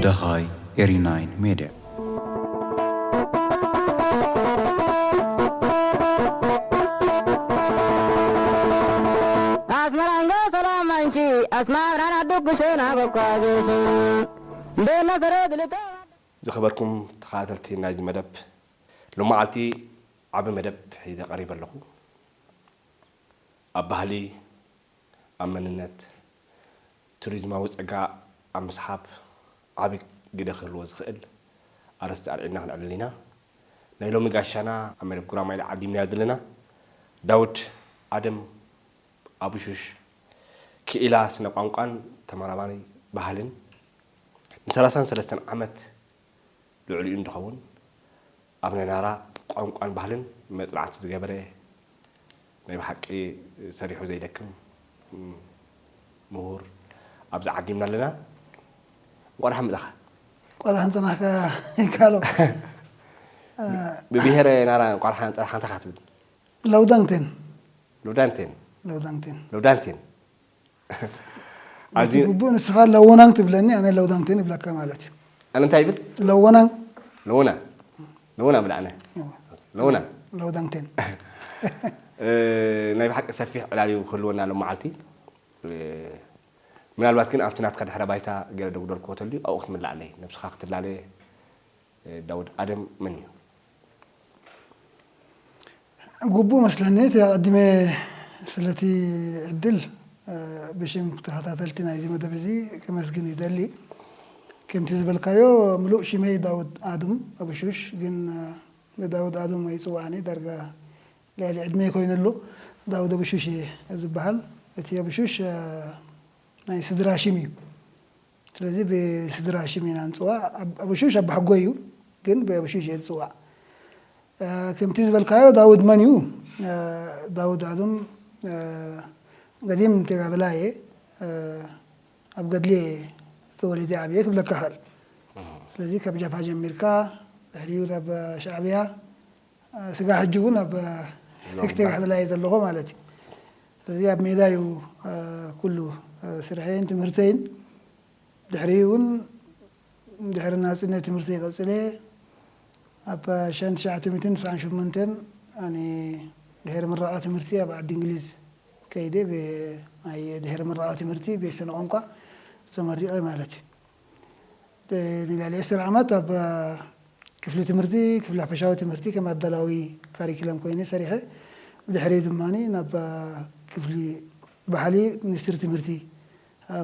ደሃይ ኤሪ ናይን ሜድያ። ኣስመራ እንዶ ሰላም ኣንቺ፣ ኣስመራ ናዱጉሽና በኳግሽ። እንዶ ነሰረ ድልቶ ዝኸበርኩም ተኸታተልቲ ናይዚ መደብ፣ ሎማዓልቲ ዓቢ መደብ ሒዘ ቀሪበ ኣለኹ። ኣብ ባህሊ፣ ኣብ መንነት፣ ቱሪዝማዊ ጸጋ ኣብ ምስሓብ ዓቢ ግደ ክህልዎ ዝኽእል ኣርእስቲ ኣልዒልና ክንዕልል ኢና። ናይ ሎሚ ጋሻና ኣብ መደብ ጉራማይለ ዓዲምናዮ ዘለና ዳውድ ኣደም ኣቡሹሽ፣ ክኢላ ስነ ቋንቋን ተመራማሪ ባህልን፣ ንሰላሳን ሰለስተን ዓመት ልዕሊኡ እንትኸውን፣ ኣብ ናይ ናራ ቋንቋን ባህልን መጽናዕቲ ዝገበረ ናይ ብሓቂ ሰሪሑ ዘይደክም ምሁር ኣብዚ ዓዲምና ኣለና። እንቋዕ ደሓን መጻኻ። እንቋዕ ደሓን ጸናሕካ ይካሎ። ብብሄረ ናራ እንቋዕ ደሓን ጸናሕካ እንታይ ኢኻ ትብል? ለውዳንግቴን። ለውዳንቴን። ለውዳንግቴን። ለውዳንቴን። በቲ ኣዝዩ ግቡእ ንስኻ ለወናንግ ትብለኒ፣ ኣነ ለውዳንግቴን ይብለካ ማለት እዩ። ኣነ እንታይ ይብል? ለወናንግ። ለወና። ለወና ብላ ኣነ። እወ። ለወና። ለውዳንግቴን። እ፣ ናይ ብሓቂ ሰፊሕ ዕላል እዩ ክህልወና ሎም መዓልቲ። እ፣ ምናልባት ግን ኣብቲ ናትካ ድሕረ ባይታ ገለ ደጉደልክዎ ተልዩ ኣብኡ ክትምልኣለይ። ነብስኻ ክትላለ ዳውድ ኣደም መን እዩ? ግቡእ መስለኒ። እቲ ኣቐዲመ ስለቲ ዕድል፣ እ፣ ብሽም ተኸታተልቲ ናይዚ መደብ እዚ ከመስግን ይደሊ። ከምቲ ዝበልካዮ፣ ምሉእ ሽመይ ዳውድ ኣዱም ኣበሹሽ፣ ግን፣ እ፣ ብዳውድ ኣዱም ኣይጽዋዕኒ፣ ዳርጋ ልዕሊ ዕድመይ ኮይኑ ኣሎ። ዳውድ ኣበሹሽ እየ ዝበሃል። እቲ ኣበሹሽ፣ እ፣ ናይ ስድራ ሽም እዩ። ስለዚ ብስድራ ሽም ኢና ንጽዋዕ። ኣብ-፣ ኣበሹሽ ኣባሓጎይ እዩ፣ ግን ብኣበሹሽ እየ ዝጽዋዕ። እ፣ ከምቲ ዝበልካዮ ዳውድ መን እዩ? እ፣ ዳውድ ኣዱም፣ እ፣ ገዲም ተጋደላይ እየ። እ፣ ኣብ ገድሊ እየ ተወሊደ ዓብየ ክብለካ እኽእል። ስለዚ ካብ ጃብሃ ጀሚርካ፣ ድሕሪኡ ናብ ሻዕብያ፣ ስጋ ሕጂ እውን ኣብ ዞባ ቴክቴክ ምብራቕ። ሕድላ እየ ዘለኹ ማለት እዩ። ስለዚ ኣብ ሜዳ እዩ፣ እ፣ ኩሉ፣ እ፣ ስርሐይን ትምህርተይን። ድሕሪኡ እውን ድሕሪ ናጽነት ትምህርተይ ቀጺለ ኣብ ሸን ትሽዓተ ሚእትን ትስዓን ሸሞንተን ኣነ ድሕሪ ምረቓ ትምህርቲ ኣብ ዓዲ እንግሊዝ ከይደ ብ-፣ ናይ ድሕሪ ምረቓ ትምህርቲ ቤት ስነ ቋንቋ ተመሪቐ ማለት እዩ። ንልዕሊ ዕስራ ዓመት ኣብ ክፍሊ ትምህርቲ፣ ክፍሊ ሓፈሻዊ ትምህርቲ ከም ኣዳላዊ ካሪክለም ኮይነ ሰሪሐ። ብድሕሪኡ ድማ ናብ ክፍሊ ባህሊ ሚኒስትሪ ትምህርቲ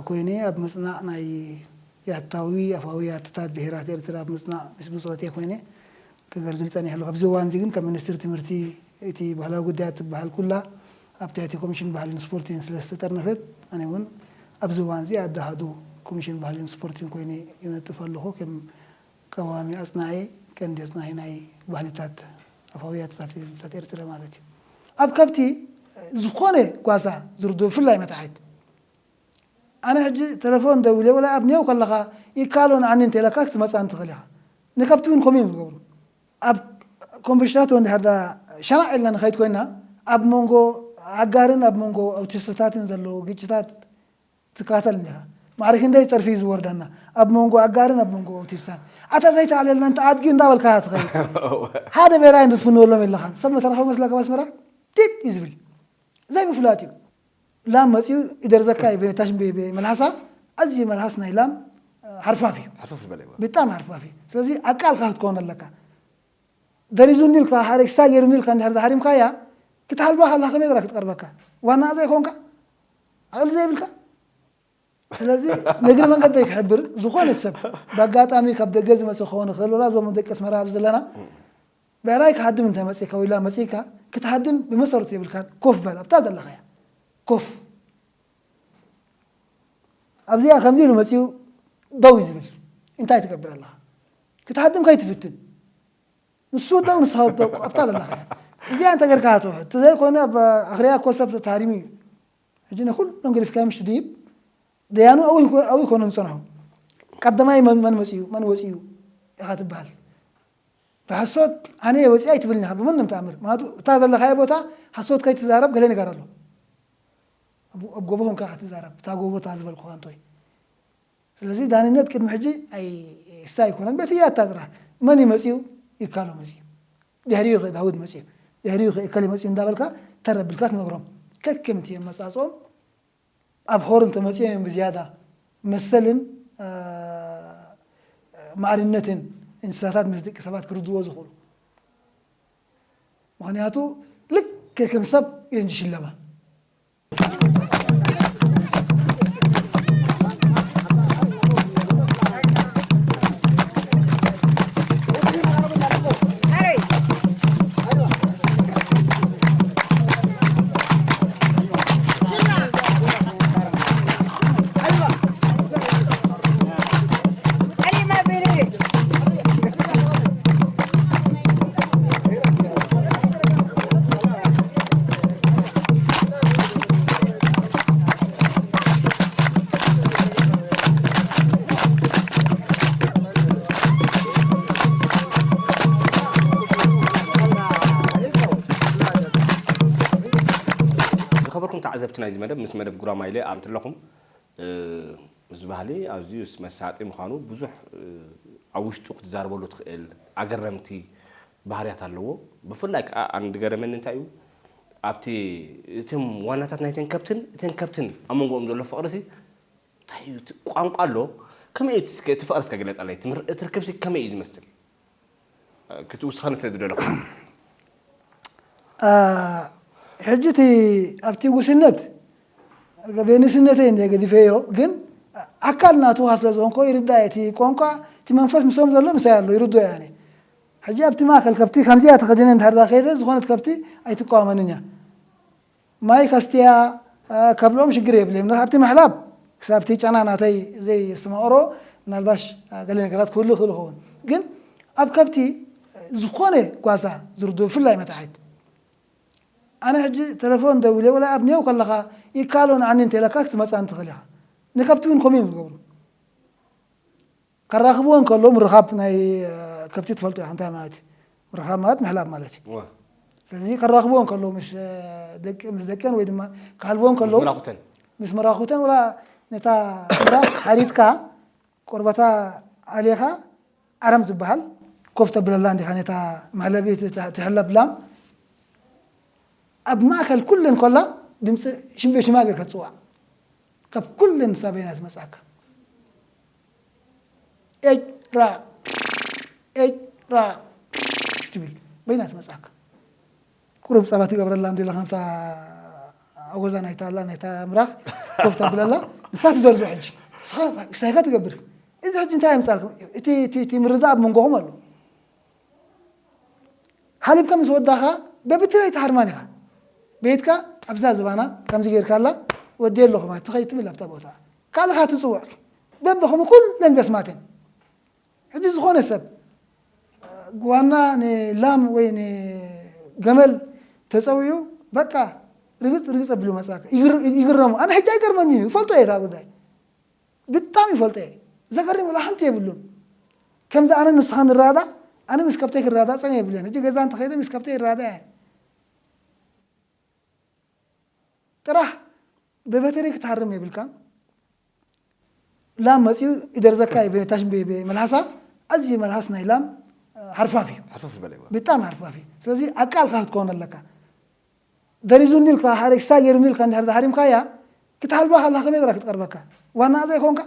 ኮይነ ኣብ ምጽናዕ ናይ ያታዊ ኣፋዊ ያትታት ብሄራት ኤርትራ ኣብ ምጽናዕ ምስ ብጾተይ ኮይነ ከገልግል ጸኒሐ ኣለኹ። ኣብዚ እዋን እዚ ግን ከም ሚኒስትሪ ትምህርቲ እቲ ባህላዊ ጉዳያት ትበሃል ኩላ ኣብ ትሕቲ ኮሚሽን ባህልን ስፖርትን ስለ ዝተጠርነፈት፣ ኣነ እውን ኣብዚ እዋን እዚ ኣዳሃዱ ኮሚሽን ባህልን ስፖርትን ኮይነ ይነጥፍ ኣለኹ። ከም ቀዋሚ ኣጽናዒ፣ ቀንዲ ኣጽናዒ ናይ ባህልታት፣ ኣፋውያትታት ህዝብታት ኤርትራ ማለት እዩ። ኣብ ከብቲ ዝኾነ ጓሳ ዝርዱ፣ ብፍላይ መታሒት። ኣነ ሕጂ ተለፎን ደዊለ፣ ወላ ኣብ ኔው ከለኻ ይካሎ ንዓኒ እንተኢለካ ክትመጽኣኒ ትኽእል ኢኻ። ንከብቲ እውን ከምኡ እዮም ዝገብሩ። ኣብ ኮምቦሽታቶ እንድሕር ዳ ሸናዕ ኢልና ንኸይድ ኮይና፣ ኣብ መንጎ ዓጋርን ኣብ መንጎ ኣውቲስቶታትን ዘለዉ ግጭታት ትከታተል እንዲኻ። ማዕረ ክንደይ ጸርፊ እዩ ዝወርደና፣ ኣብ መንጎ ዓጋርን ኣብ መንጎ ኣውቲስታን። ኣታ ዘይተኣልየልና፣ እንተ ኣድጊ እንዳበልካ ትኸይድ። ሓደ ብሄራይ እንድትፍንወሎም የለኻን። ሰብ መተረኸቢ መስለካ ኣብ ኣስመራ ቲት እዩ ዝብል። ዘይምፍላጥ እዩ። ላም መጺኡ ይደርዘካ እዩ፣ ብታሽ-፣ ብ-፣ ብ-፣ መልሓሳ፣ ኣዝዩ መልሓስ ናይ ላም፣ እ፣ ሓርፋፍ እዩ። ሓርፋፍ ዝበለ እዩ። ብጣዕሚ ሓርፋፍ እዩ። ስለዚ ኣቃልካ ክትከውን ኣለካ። ደሪዙኒ ኢልካ፣ ሓሪክሳ ገይሩኒ ኢልካ እንድሕር ዝሓሪምካያ፣ ክትሓልባ ከላ ከመይ ገይራ ክትቀርበካ? ዋናኣ ዘይኮንካ? ዓቕሊ ዘይብልካ? ስለዚ ንእግሪ መንገደይ ክሕብር፣ ዝኾነ ሰብ ብኣጋጣሚ ካብ ደገ ዝመጸ ክኸውን ይኽእል፣ ወላ እዞም ደቂ ኣስመራ ኣብዚ ዘለና፣ ብዕራይ ክሃድም እንተ መጺእካ ወይ ላም መጺእካ፣ ክትሃድም ብመሰረቱ የብልካን። ኮፍ በል ኣብታ ዘለኻያ። ኮፍ። ኣብዚኣ ከምዚ ኢሉ መጺኡ ደው እዩ ዝብል። እንታይ ትገብር ኣለኻ? ክትሃድም ከይትፍትን። ንሱ ደው፣ ንስኻ ደው፣ ኣብታ ዘለኻያ። እዚኣ እንተ ጌርካ ትውሕድ። እንተዘይኮይኑ ኣብ ኣኽርያ እኮ ሰብ ተሃሪሙ እዩ። ሕጂ ንኹሎም ገዲፍካዮም ምሽ ትድይብ? ደያኑ ኣብኡ ይኮ-፣ ኣብኡ ይኮኑ ዝጸንሑ። ቀዳማይ መን፣ መን መጺኡ፣ መን ወጺኡ ኢኻ ትበሃል። ብሓሶት ኣነ እየ ወፂኣ ኣይትብልን ኢኻ ብምንም ተኣምር። ምክንያቱ እታ ዘለኻዮ ቦታ ሓሶት ከይትዛረብ ገለ ነገር ኣሎ። ኣብ ኣብ ጎቦ ኮንካ ኢኻ ትዛረብ፣ እታ ጎቦ እታ ዝበልኩኻ እንቶይ። ስለዚ ዳንነት ቅድሚ ሕጂ ኣይ ስታይ ኣይኮነን፣ በቲ እያ እታ ጥራሕ። መን እዩ መፂኡ? ይካሎ መፂኡ። ድሕሪኡ ኸ ዳውድ መፂኡ። ድሕሪኡ ኸ እከለ መፂኡ እንዳበልካ ተር ኣቢልካ ትነግሮም። ከከምቲ ኣመፃፅኦም ኣብ ሆርን ተመፂኦም እዮም ብዝያዳ መሰልን ማዕርነትን እንስሳታት ምስ ደቂ ሰባት ክርድዎ ዝኽእሉ። ምኽንያቱ ልክዕ ከም ሰብ እዮም ዝሽለማ። ዝኸበርኩም ተዓዘብቲ ናይዚ መደብ፣ ምስ መደብ ጉራማይለ ኣንትለኹም፣ እዚ ባህሊ ኣዝዩ መሳጢ ምዃኑ ብዙሕ ኣብ ውሽጡ ክትዛረበሉ ትኽእል ኣገረምቲ ባህርያት ኣለዎ። ብፍላይ ከዓ ኣንዲ ገረመኒ እንታይ እዩ ኣብቲ እቶም ዋናታት ናይተን ከብትን እተን ከብትን ኣብ መንጎኦም ዘሎ ፍቕሪ ሲ እንታይ እዩ እቲ ቋንቋ ኣሎ ከመይ እዩ እቲ እስከ- እቲ ፍቕሪ እስከ ግለፀለይ ትምህር- እቲ ርክብ ሲ ከመይ እዩ ዝመስል ክትውስኸኒ ስለ ዝደለኹ ሕጂ እቲ ኣብቲ ጉስነት ቤንስነተይ እንደ ገዲፈዮ ግን ኣካል ናቱ ውሃ ስለ ዝኾንኮ ይርዳእ እቲ ቋንቋ እቲ መንፈስ ምስኦም ዘሎ ምሳይ ኣሎ ይርዶ ያኔ ሕጂ ኣብቲ ማእከል ከብቲ ከምዚኣ ተኸዲነ እንድሕር ዳ ከይደ ዝኾነት ከብቲ ኣይትቋወመንን እያ ማይ ከስትያ ከብልኦም ሽግር የብለይ ምናልባት ኣብቲ ምሕላብ ክሳብ እቲ ጨና ናተይ ዘይ እስተማቕሮ ምናልባሽ ገለ ነገራት ክህሉ ይኽእል ይኸውን ግን ኣብ ከብቲ ዝኾነ ጓሳ ዝርዱ ብፍላይ መታሒት ኣነ ሕጂ ተለፎን ደዊለ ወላ ኣብ ኔው ከለኻ ይካሎ ንዓኒ እንተለካ ክትመፃ እንትኽእል ኢኻ ንከብቲ እውን ከምኡ እዮም ዝገብሩ ከራኽብዎ እንከለዉ ምርኻብ ናይ ከብቲ ትፈልጦ ኢኻ እንታይ ማለት እዩ ምርኻብ ማለት ምሕላብ ማለት እዩ ስለዚ ከራኽብዎ እንከለዉ ምስ ደቂ ምስ ደቀን ወይ ድማ ክሃልብዎ እንከለዉ ምራኹተን ምስ መራኹተን ወላ ነታ ምራኽ ሓሪትካ ቆርበታ ኣሌኻ ዓረም ዝበሃል ኮፍ ተብለላ እንዲኻ ነታ መሕለቢ ትሕለብ ላም ኣብ ማእከል ኩለን ኮላ ድምፂ ሽምቤ ሽማ ጌርካ ትፅዋዕ ካብ ኩለን ንሳ በይና ትመፅኣካ ኤጭ ራዕ ኤጭ ራዕ ትብል በይና ትመፅኣካ ቁሩብ ፀባ ትገብረላ እንዲ ለኸምታ ኣጎዛ ናይታ ኣላ ናይታ ምራኽ ኮፍ ተብለላ ንሳ ትደርዞ ሕጂ ሳይካ ትገብር እዚ ሕጂ እንታይ የምፃልኩም እቲ ምርዳእ ኣብ መንጎኹም ኣሎ ሓሊብካ ምስ ወዳኻ በብትራይ ትሃርማን ኢኻ ቤትካ ኣብዛ ዝባና ከምዚ ጌርካ ኣላ ወዲ ኣለኹ ማለት ትኸይድ ትብል ኣብታ ቦታ ካልኻ ትፅውዕ በብኹም ኩለን በስማትን ሕጂ ዝኾነ ሰብ ዋና ንላም ወይ ንገመል ተፀዊዑ በቃ ርግፅ ርግፅ ኣቢሉ መፅኣካ ይግረሙ ኣነ ሕጂ ኣይገርመኒ እዩ ይፈልጦ እየ እታ ጉዳይ ብጣዕሚ ይፈልጦ እየ ዘገርም ወላ ሓንቲ የብሉን ከምዚ ኣነ ንስኻ ንረዳእ ኣነ ምስ ከብተይ ክረዳእ ፀገም የብለን ሕጂ ገዛ እንተኸይደ ምስ ከብተይ ይረዳእ እየ ጥራሕ ብበተሪ ክትሃርም የብልካን ላም መፅኡ ይደርዘካ እዩ በታሽን መልሓሳ ኣዝዩ መልሓስ ናይ ላም ሓርፋፍ እዩ ሓርፋፍ ዝበለ እዩ ብጣዕሚ ሓርፋፍ እዩ ስለዚ ኣቃልካ ክትከውን ኣለካ ደሪዙኒ ኢልካ ሓደ ክሳይ ገይሩኒ ኢልካ እንድሕር ዝሃሪምካያ ክትሃልባ ከላ ከመይ ገራ ክትቀርበካ ዋና ኣዛ ይኮንካ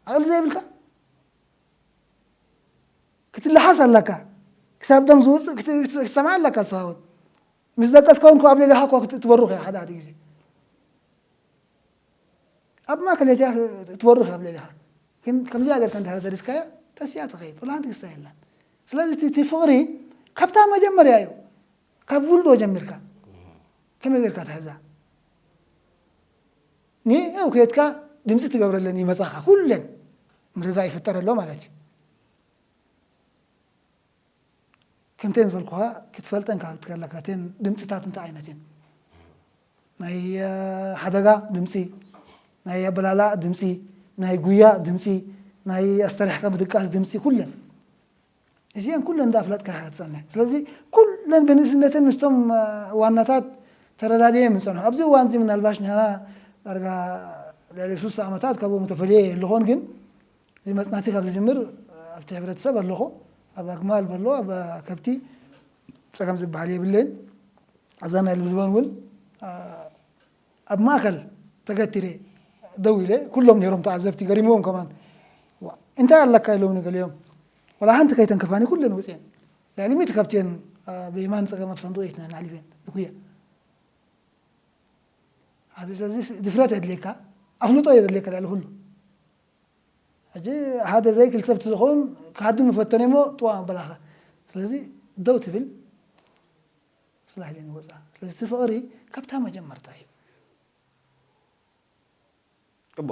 ኣቕሊ ዘይብልካ ክትልሓስ ኣለካ ክሳብ ደም ዝውፅእ ክትሰምዓ ኣለካ ዝሰሃውን ምስ ደቀስካ እውን ኣብ ሌሊኻ እኳ ትበሩኽ እያ ሓደ ሓደ ግዜ ኣብ ማእከል እያ ትበሩኽ እያ ኣብ ሌሊኻ ግን ከምዚኣ ጌርካ እንድሕር ደሪስካያ ተስያ ትኸይድ ወላ ሓንቲ ክስታ የላን ስለዚ እቲ ፍቕሪ ካብታ መጀመርያ እዩ ካብ ውልዶ ጀሚርካ ከመይ ጌርካ ትሕዛ ንየው ከየትካ ድምፂ ትገብረለን ይመፃኻ ኩለን ምርዛ ይፍጠረሎ ማለት እዩ ከምተን ዝበልኩኻ ክትፈልጠን ከለካ እተን ድምፅታት እንታይ ዓይነት እየን ናይ ሓደጋ ድምፂ ናይ ኣበላላእ ድምፂ ናይ ጉያ ድምፂ ናይ ኣስተሪሕካ ምድቃስ ድምፂ ኩለን እዚአን ኩለን እንዳፍለጥካ ኢኻ ትጸንሕ። ስለዚ ኩለን ብንእስነተን ምስቶም ዋናታት ተረዳድየ እዮም ዝጸንሑ። ኣብዚ እዋን እዚ ምናልባሽ ንሕና ዳርጋ ልዕሊ ሱሳ ዓመታት ካብኦም ተፈልየ ኣለኹን፣ ግን እዚ መጽናዕቲ ካብ ዝጅምር ኣብቲ ሕብረተሰብ ኣለኹ። ኣብ ኣግማል በሎ ኣብ ከብቲ ጸገም ዝበሃል የብለይን። ኣብዛ ናይ ልዝበን እውን ኣብ ማእከል ተገቲረ ደው ኢለ፣ ኩሎም ነይሮም ተዓዘብቲ፣ ገሪምዎም ከማን። "ዋ፣ እንታይ ኣለካ?" ኢሎም ንገሊኦም። "ዋላ ሓንቲ ከይተንከፋኒ ኩለን ወፅየን። ልዕሊ ሚእቲ ከብቲ እየን ብየማን ፀገም ኣብ ሳንዱቕ እየን ኣዕሊበን ንኩያ." ሓደ ስለዚ ድፍረት የድልየካ፣ ኣፍልጦ የድልየካ ልዕሊ ኩሉ። ሕጂ ሓደ ዘይክል ሰብ ትዝኸውን ክሃድም ይፈተን እሞ ጥዋ በላኻ። ስለዚ ደው ትብል ስላሕ ኢለን ይወፃ። ስለዚ እቲ ፍቕሪ ካብታ መጀመርታ እዩ። እቦ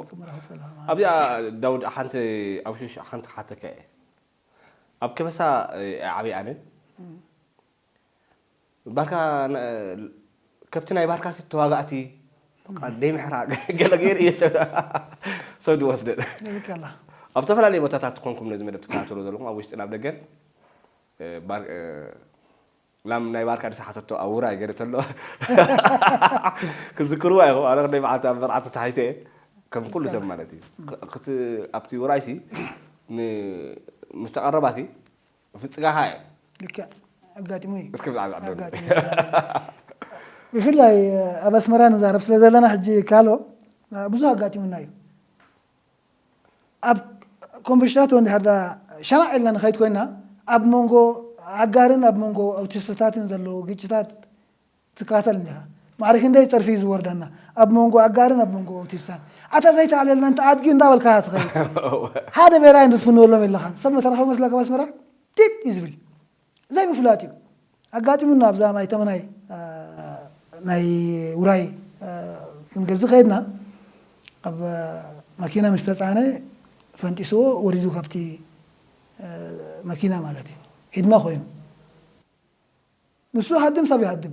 ኣብዚኣ ዳውድ ሓንቲ ኣብ ሽሽ ሓንቲ ክሓተካ እየ። ኣብ ከበሳ ዓብይ ኣነ ባርካ ከብቲ ናይ ባርካ ሲ ተዋጋእቲ ደይ ምሕራ ገለ ገይር እየ ሰብ ዝወስደን ኣብ ዝተፈላለዩ ቦታታት ትኾንኩም ነዚ መደብ ትከታተሉ ዘለኹም ኣብ ውሽጥን ኣብ ደገን ላም ናይ ባርካ ዝሰሓተቶ ኣብ ውራይ ገለ ተሎ ክዝክርዋ ኢኹም። ኣነ ክንደይ መዓልቲ ኣብ መርዓ ተሳሒተ እየ ከም ኩሉ ሰብ ማለት እዩ። ኣብቲ ውራይ ሲ ምስ ተቐረባ ሲ ፍፅጋኻ እየ። ልክዕ ኣጋጢሙ እዩ። እስኪ ብዛዕባ ዕድል። ኣጋጢሙ እዩ። ብፍላይ ኣብ ኣስመራ ንዛረብ ስለ ዘለና ሕጂ ካሎ ብዙሕ ኣጋጢሙና እዩ። ኣብ ኮምቦሽታቶ እንድሕር ዳ ሸናዕ ኢልና ንኸይድ ኮይና ኣብ መንጎ ዓጋርን ኣብ መንጎ ኣውቲስቶታትን ዘለዉ ግጭታት ትከታተል እንዲኻ። ማዕረ ክንደይ ጸርፊ እዩ ዝወርደና ኣብ መንጎ ዓጋርን ኣብ መንጎ ኣውቲስታን። ኣታ ዘይተኣልየልና እንተ ኣድጊ እንዳበልካ ትኸይድ። ሓደ ብሄራይ እንድትፍንወሎም የለኻን። ሰብ መተረኸቢ መስለካ ኣብ ኣስመራ ቲት እዩ ዝብል። ዘይምፍላጥ እዩ ኣጋጢሙና። ኣብዛ ማይ ተመናይ ናይ ውራይ ክንገዝእ ከይድና ኣብ መኪና ምስ ተጻዕነ ፈንጢስዎ ወሪዱ ካብቲ መኪና ማለት እዩ። ሂድማ ኮይኑ ንሱ ሃድም ሰብ ይሃድም።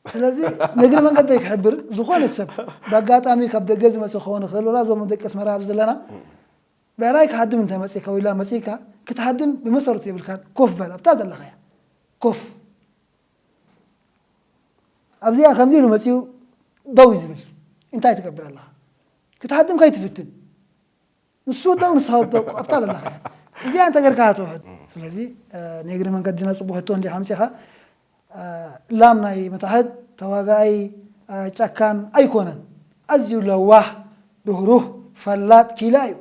ስለዚ ንእግሪ መንገደይ ክሕብር ዝኾነ ሰብ ብኣጋጣሚ ካብ ደገ ዝመጽእ ክኸውን ይኽእል ወላ እዞም ደቂ ኣስመራ ኣብዚ ዘለና ብዕራይ ክሃድም እንተ መጺእካ ወይ ላም መጺእካ ክትሃድም ብመሰረቱ የብልካን። ኮፍ በል ኣብታ ዘለኻያ ኮፍ ኣብዚኣ ከምዚ ኢሉ መጺኡ ደው እዩ ዝብል እንታይ ትገብር ኣለኻ? ክትሃድም ከይትፍትን ንሱ ደው ንስኻ ደው ኣብታ ዘለኻያ እዚኣ እንተ ጌርካ ትውሕድ። ስለዚ ንእግሪ መንገድና ጽቡቕ ሕቶ እንዲኻ ኣምጺኻ ላም ናይ መታሕት ተዋጋኣይ ጨካን ኣይኮነን። ኣዝዩ ለዋህ፣ ርህሩህ፣ ፈላጥ ኪላ እዩ።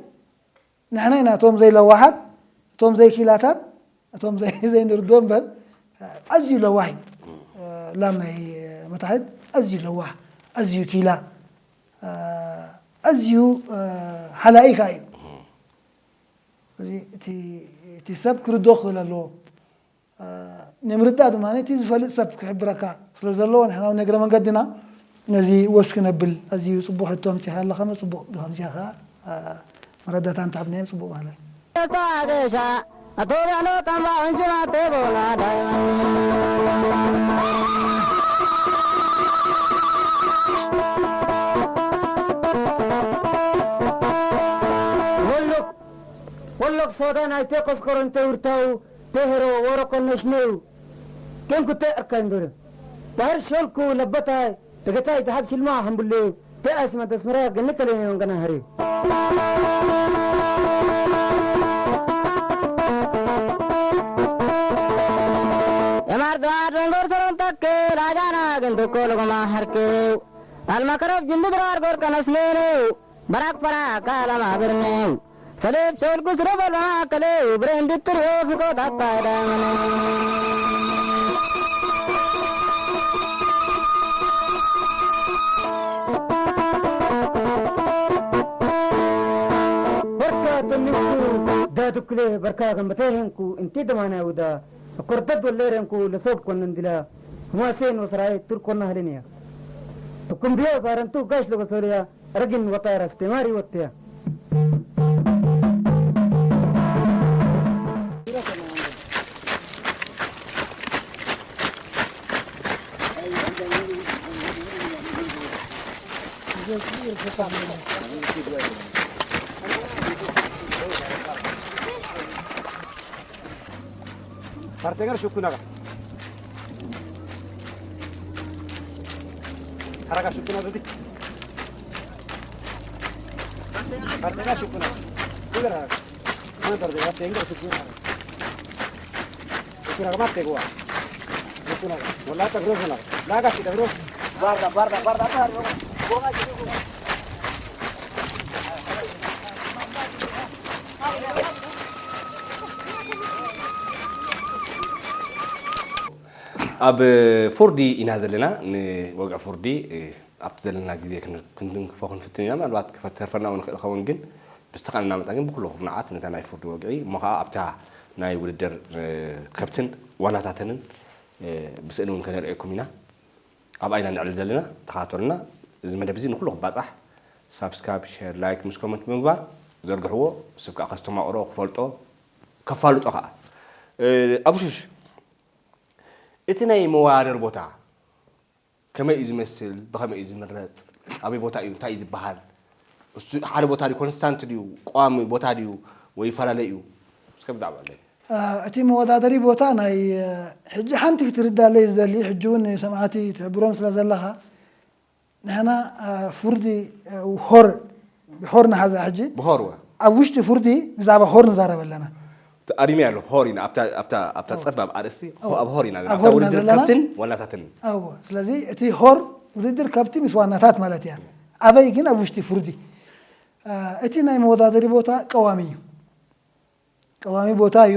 ንሕና ኢና እቶም ዘይለዋሓት፣ እቶም ዘይኪላታት፣ እቶም ዘይንርዶ እምበር ኣዝዩ ለዋህ እዩ። ላም ናይ መታሕት ኣዝዩ ለዋህ፣ ኣዝዩ ኪላ፣ ኣዝዩ ሓላኢ ከኣ እዩ። እቲ ሰብ ክርዶ ክኽእል ኣለዎ። ንምርዳእ ድማ እቲ ዝፈልጥ ሰብ ክሕብረካ ስለ ዘለዎ ንሕና እውን እግረ መንገድና ነዚ ወስ ክነብል ኣዝዩ ጽቡቕ ሕቶ ኣምጺኻ ኣለኻ። ጽቡቕ ብኸምዚኣ ከኣ መረዳእታ እንተሃብናዮም ጽቡቕ ባህላል። መሳገሻ ኣቶ ብዕሎ ጠምባ ዕንጅራ ቴቦና ዳይመን ወሎ ሶዳ ናይ ቴኮስኮሮን ተውርታው ተህሮ ወረኮነሽ ነው። ኬንኩ ተእርካይ እንደረ ባህር ሾልኩ ለበታይ ተገታይ ተሃብ ሽልማ ሃምብሌ ተኣስመ ተስመራ ገንከለኔ ወንገና ህሪ የማርዳ ዶንጎር ሰሮን ተከ ላጋና ገንተኮ ለጎማ ሐርኬው ኣልማከረብ ጅንዲ ድራር ጎር ከነስሜኔው በራክ ፈራ ካላማ ብርኔው ሰሌብ ሸውልኩ ስረበል ማከሌው ብሬን ድትሪዮ ፍቆ ጣጣ ዳመነ በርካ ተሚኩ ዳድኩሌ በርካ ገንበቴ ሄንኩ እንቲ ደማና ውዳ እኮርደድ ወሌሬንኩ ለሶብ ኮነ እንዲላ ህማሴን ወሰራይ ቱርኮና ህልንያ እኩምብዮ ባረንቱ ጋሽ ለጎሶልያ ረግን ወጣራ ስቴማሪ ወጥያ Partengara shukuna. Haraga shukuna bedi. Partengara shukuna. Kugara. Mana partengara tenga shukuna. Shukuna kama tegua. Shukuna. Wala ta grosso na. Laga si ta grosso. Barda, barda, barda, barda. ኣብ ፉርዲ ኢና ዘለና። ንወግዒ ፉርዲ ኣብቲ ዘለና ግዜ ክንትንክፎ ክንፍትን ኢና። ምናልባት ክተርፈና እውን ይኽእል ይኸውን፣ ግን ብዝተኻእለና መጠን ግን ብኹሉ ኩርናዓት ነታ ናይ ፉርዲ ወግዒ እሞ ከዓ ኣብታ ናይ ውድድር ከብትን ዋናታተንን ብስእሊ እውን ከነርእየኩም ኢና። ኣብኣ ኢና ንዕልል ዘለና። ተኸታተሉና። እዚ መደብ እዚ ንኹሉ ክባፃሕ ሳብስክራይብ፣ ሸር፣ ላይክ ምስ ኮመንት ብምግባር ዘርግሕዎ። ሰብ ከዓ ከስተማቕሮ፣ ክፈልጦ፣ ከፋልጦ ከዓ። ኣቡሽሽ፣ እቲ ናይ መወዳደሪ ቦታ ከመይ እዩ ዝመስል? ብኸመይ እዩ ዝምረፅ? ኣበይ ቦታ እዩ? እንታይ እዩ ዝበሃል? እሱ ሓደ ቦታ ድዩ? ኮንስታንት ድዩ? ቋሚ ቦታ ድዩ? ወይ ይፈላለ እዩ? እስከ ብዛዕባ ኣለይ እቲ መወዳደሪ ቦታ ናይ ሕጂ ሓንቲ ክትርዳለይ ዝደሊ ሕጂ እውን ንሰማዕቲ ትሕብሮም ስለ ዘለኻ ንሕና ፍርዲ ሆር ብሆር ንሓዛ ሕጂ ብሆር ወ ኣብ ውሽጢ ፍርዲ ብዛዕባ ሆር ንዛረብ ኣለና ኣሪመያ ኣሎ ሆር ኢና ኣብታ ኣብታ ኣብታ ጸባብ ኣርእስቲ ኣብ ሆር ኢና ዘለና ኣብ ኣብታ ሆር ኢና ውድድር ዘለና። ከብትን ዋናታትን እዎ ስለዚ እቲ ሆር ውድድር ከብቲ ምስ ዋናታት ማለት እያ ኣበይ ግን ኣብ ውሽጢ ፍርዲ እቲ ናይ መወዳደሪ ቦታ ቀዋሚ እዩ ቀዋሚ ቦታ እዩ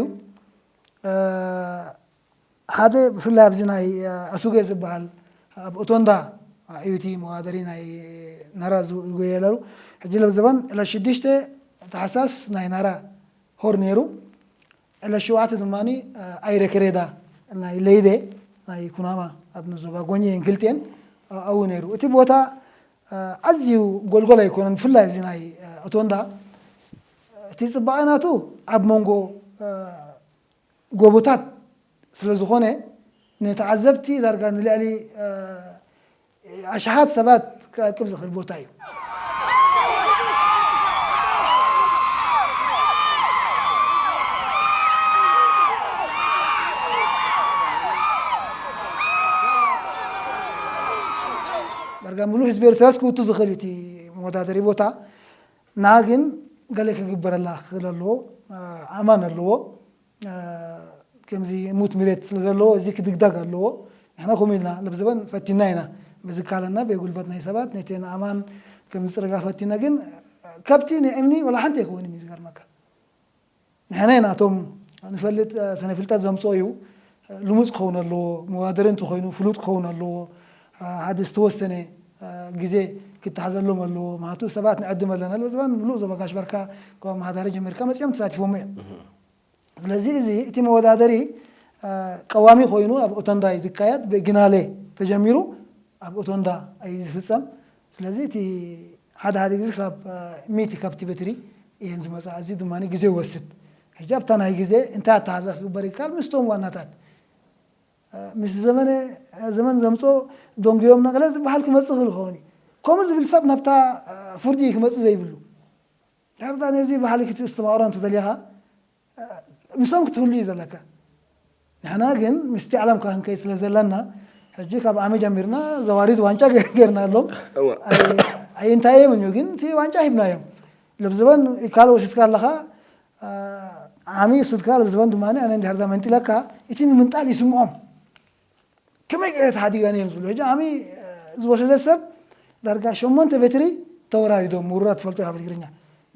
ሓደ ብፍላይ ኣብዚ ናይ ኣሱገ ዝበሃል ኣብ ኦቶንዳ እዩ እቲ መወዳደሪ ናይ ናራ ዝጎየለሉ ሕጂ ለብዘበን ዕለት ሽዱሽተ ታሕሳስ ናይ ናራ ሆር ነይሩ ዕለት ሸውዓተ ድማ ኣይረ ከሬዳ ናይ ለይደ ናይ ኩናማ ኣብ ንዞባ ጎኘ ክልቴን ኣብኡ ነይሩ እቲ ቦታ ኣዝዩ ጎልጎል ኣይኮነን ብፍላይ እዚ ናይ ኦቶንዳ እቲ ፅባቐ ናቱ ኣብ መንጎ ጎቦታት ስለ ዝኾነ ንተዓዘብቲ ዳርጋ ንልዕሊ ኣሽሓት ሰባት ክኣቅብ ዝኽእል ቦታ እዩ። ዳርጋ ሙሉእ ህዝቢ ኤርትራስ ክውቱ ዝኽእል እቲ መወዳደሪ ቦታ ንዓ ግን ገለ ክግበረላ ክኽእል ኣለዎ ኣማን ኣለዎ ከምዚ ሙት ሚሬት ስለ ዘለዎ እዚ ክድግዳግ ኣለዎ ንሕና ከምኡ ኢልና ለብዘበን ፈቲና ኢና ብዝካለና ብጉልበት ናይ ሰባት ነቲ ንኣማን ከም ዝፅርጋ ፈቲና ግን ከብቲ ንእምኒ ወላ ሓንቲ ኣይከውን እዩ ዝገርመካ ንሕና ኢና እቶም ንፈልጥ ሰነ ፍልጠት ዘምፅኦ እዩ ልሙፅ ክኸውን ኣለዎ መዋደሪ እንተኮይኑ ፍሉጥ ክኸውን ኣለዎ ሓደ ዝተወሰነ ግዜ ክተሓዘሎም ኣለዎ ማለቱ ሰባት ንዕድም ኣለና ለብዘበን ምሉእ ዞባ ጋሽ ባርካ ካብ ኣመሓዳሪ ጀሚርካ መፂኦም ተሳቲፎሞ እዮም ስለዚ እዚ እቲ መወዳደሪ ቀዋሚ ኮይኑ ኣብ ኦቶንዳ እዩ ዝካየድ ብግናሌ ተጀሚሩ ኣብ ኦቶንዳ እዩ ዝፍፀም ስለዚ እቲ ሓደ ሓደ ግዜ ክሳብ ሚእቲ ከብቲ በትሪ እየን ዝመፃ እዚ ድማ ግዜ ይወስድ ሕጂ ኣብታ ናይ ግዜ እንታይ ኣተሓዛ ክግበር ይከኣል ምስቶም ዋናታት ምስ ዘመነ ዘመን ዘምፆ ደንጉዮም ነቕለ ዝበሃል ክመፅእ ክእል ክኸውን እዩ ከምኡ ዝብል ሰብ ናብታ ፍርዲ ክመፅእ ዘይብሉ ድሕርታ ነዚ ባህሊ ክትእስተማቕሮ እንተደሊኻ ምስኦም ክትህሉ እዩ ዘለካ ንሕና ግን ምስቲ ዓለም ካህንከይ ስለ ዘለና ሕጂ ካብ ዓሚ ጀሚርና ዘዋሪድ ዋንጫ ገርና ኣሎም ኣይንታየምን እዩ ግን እቲ ዋንጫ ሂብናዮም ልብዝበን ካልእ ወሲድካ ኣለኻ ዓሚ ስድካ ልብዝበን ድማ ኣነ እንድሕር መንጢለካ እቲ ምምንጣል ይስምዖም ከመይ ገይረ ተሓዲገን እዮም ዝብሉ ሕጂ ዓሚ ዝወሰደ ሰብ ዳርጋ ሸሞንተ ቤትሪ ተወራሪዶም ምውራድ ትፈልጦ ኢኻ ብትግርኛ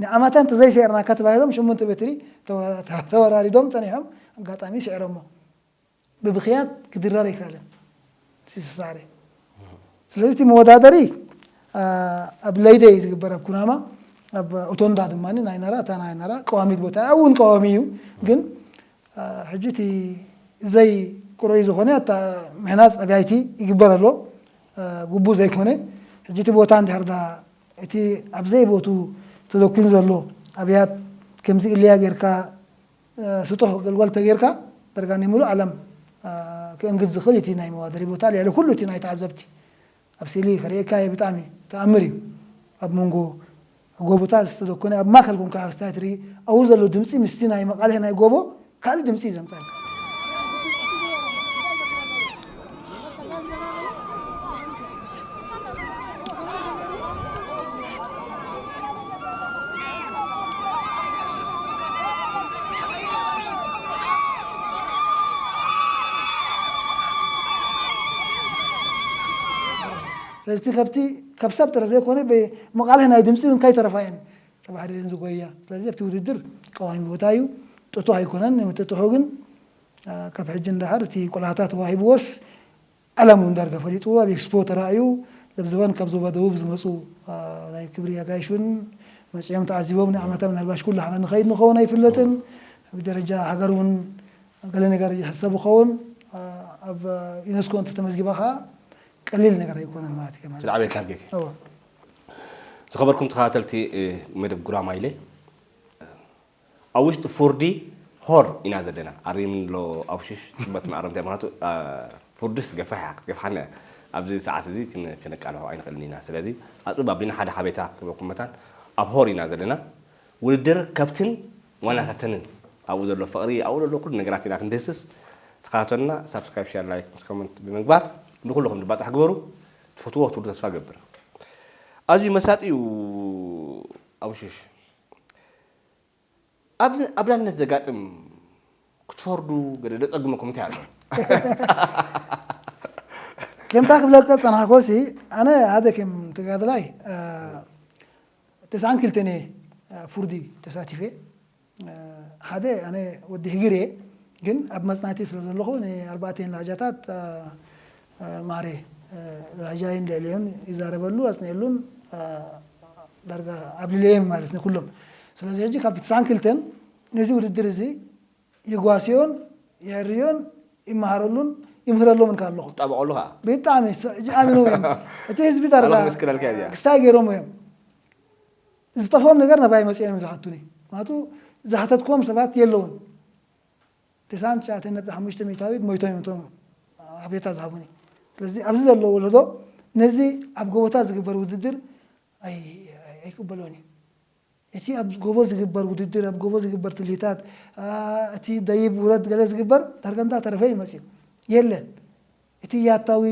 ንዓመታ እንተዘይስዒርናካ ተባሂሎም ሸሞንተ ቤትሪ ተወራሪዶም ፀኒሖም ኣጋጣሚ ስዕሮሞ ብብኽያት ክድረር ኣይክእልን ሲስሳዕሪ ስለዚ እቲ መወዳደሪ ኣብ ለይደ እዩ ዝግበር ኣብ ኩናማ ኣብ ኦቶንዳ ድማ ናይ ናራ እታ ናይ ናራ ቀዋሚት ቦታ እውን ቀዋሚ እዩ ግን ሕጂ እቲ ዘይ ቅሩይ ዝኾነ ኣታ ምህናፅ ኣብያይቲ ይግበር ኣሎ ግቡእ ዘይኮነ ሕጂ እቲ ቦታ እንድሕር ዳ እቲ ኣብ ዘይ ቦቱ ተደኩኑ ዘሎ ኣብያት ከምዚ እልያ ጌርካ ስጡሕ ገልጓል ተጌርካ ደርጋ ናይ ሙሉእ ዓለም ክእንግድ ዝኽእል እቲ ናይ መዋደሪ ቦታ ልዕሊ ኩሉ እቲ ናይ ተዓዘብቲ ኣብ ስእሊ ክርእየካ እየ ብጣዕሚ ተኣምር እዩ ኣብ መንጎ ጎቦታት ዝተደኮነ ኣብ ማእከል ኮንካ ስታይ ትርኢ ኣብኡ ዘሎ ድምፂ ምስቲ ናይ መቃልሕ ናይ ጎቦ ካልእ ድምፂ እዩ ዘምፀልካ በዚ ከብቲ ካብ ሰብ ጥረ ዘይኮነ ብመቓልሕ ናይ ድምፂ እውን ከይተረፋ እየን ተባህሪረን ዝጎያ። ስለዚ ኣብቲ ውድድር ቀዋሚ ቦታ እዩ። ጥጡሕ ኣይኮነን። ንምጥጥሑ ግን ካብ ሕጂ እንዳሓር እቲ ቆላሕታ ተዋሂብዎስ ዓለም እውን ዳርጋ ፈሊጥዎ ኣብ ኤክስፖ ተራእዩ። ለብዝባን ካብ ዞባ ደቡብ ዝመፁ ናይ ክብሪ ኣጋይሽ እውን መፂኦም ተዓዚቦም። ንዓመታ ምናልባሽ ኩሉ ሓና ንኸይድ ንኸውን ኣይፍለጥን። ብደረጃ ሃገር እውን ገለ ነገር ይሕሰብ ይኸውን። ኣብ ዩኔስኮ እንተተመዝጊባ ከዓ ቀሊል ነገር ኣይኮነን ማለት እየ ማለት። ዝለዓበየ ታርጌት እዩ። እወ። ዝኸበርኩም ተኸታተልቲ መደብ ጉራማይለ፣ ኣብ ውሽጢ ፉርዲ ሆር ኢና ዘለና። ኣሪምን ሎ ኣውሽሽ ጽበት መኣረምታ ምክንያቱ ፉርድስ ገፋሕ እያ ክትገፍሓና እያ። ኣብዚ ሰዓት እዚ ክነቃልሖ ኣይንኽእልን ኢና። ስለዚ ኣጽብ ኣቢልና ሓደ ሓቤታ ክበኩም መታን ኣብ ሆር ኢና ዘለና። ውድድር ከብትን ዋናታተንን ኣብኡ ዘሎ ፍቕሪ ኣብኡ ዘሎ ኩሉ ነገራት ኢና ክንድህስስ። ተኸታተሉና። ሳብስክራይብ፣ ሸር፣ ላይክ ምስ ኮመንት ብምግባር ንኩልኹም ድባጻሕ ግበሩ። ትፈትዎ ክትብሉ ተስፋ ገብር። ኣዝዩ መሳጢ እዩ። ኣውሽሽ ኣብዚ ኣብ ዳንነት ዘጋጥም ክትፈርዱ ገለ ደጸግመኩም እንታይ ኣሎ? ከምታ ክብለካ ጸናሕኮሲ ኣነ ሓደ ከም ተጋድላይ ተስዓን ክልተን እየ ፍርዲ ተሳቲፈ። ሓደ ኣነ ወዲ ህግር እየ፣ ግን ኣብ መጽናዕቲ ስለ ዘለኹ ንኣርባዕተን ላህጃታት ማሬ ላህጃይን ልዕልዮን ይዛረበሉ ኣጽንኤሉን ዳርጋ ኣብልለዮም ማለት ንኩሎም። ስለዚ ሕጂ ካብ ትስዓን ክልተን ነዚ ውድድር እዚ ይጓስዮን የዕርዮን ይመሃረሉን ይምህረሎምን ከ ኣለኹ። ጠበቐሉ ከዓ ብጣዕሚ ኣሚኖም እዮም። እቲ ህዝቢ ዳርጋ ክስታይ ገይሮም እዮም። ዝጠፍኦም ነገር ናባይ መፂኦም እዮም ዝሓቱኒ። ምክንያቱ ዝሓተትክዎም ሰባት የለውን። ተስዓን ትሽዓተን ነጥቢ ሓሙሽተ ሚእታዊት ሞይቶም እዮም እቶም ሓቤታ ዝሃቡኒ። ስለዚ ኣብዚ ዘሎ ወለዶ ነዚ ኣብ ጎቦታት ዝግበር ውድድር ኣይቅበሎን እዩ። እቲ ኣብ ጎቦ ዝግበር ውድድር፣ ኣብ ጎቦ ዝግበር ትልሂታት፣ እቲ ደይብ ውረድ ገለ ዝግበር ዳርጋ እንዳተረፈ ይመፅእ የለን። እቲ ያታዊ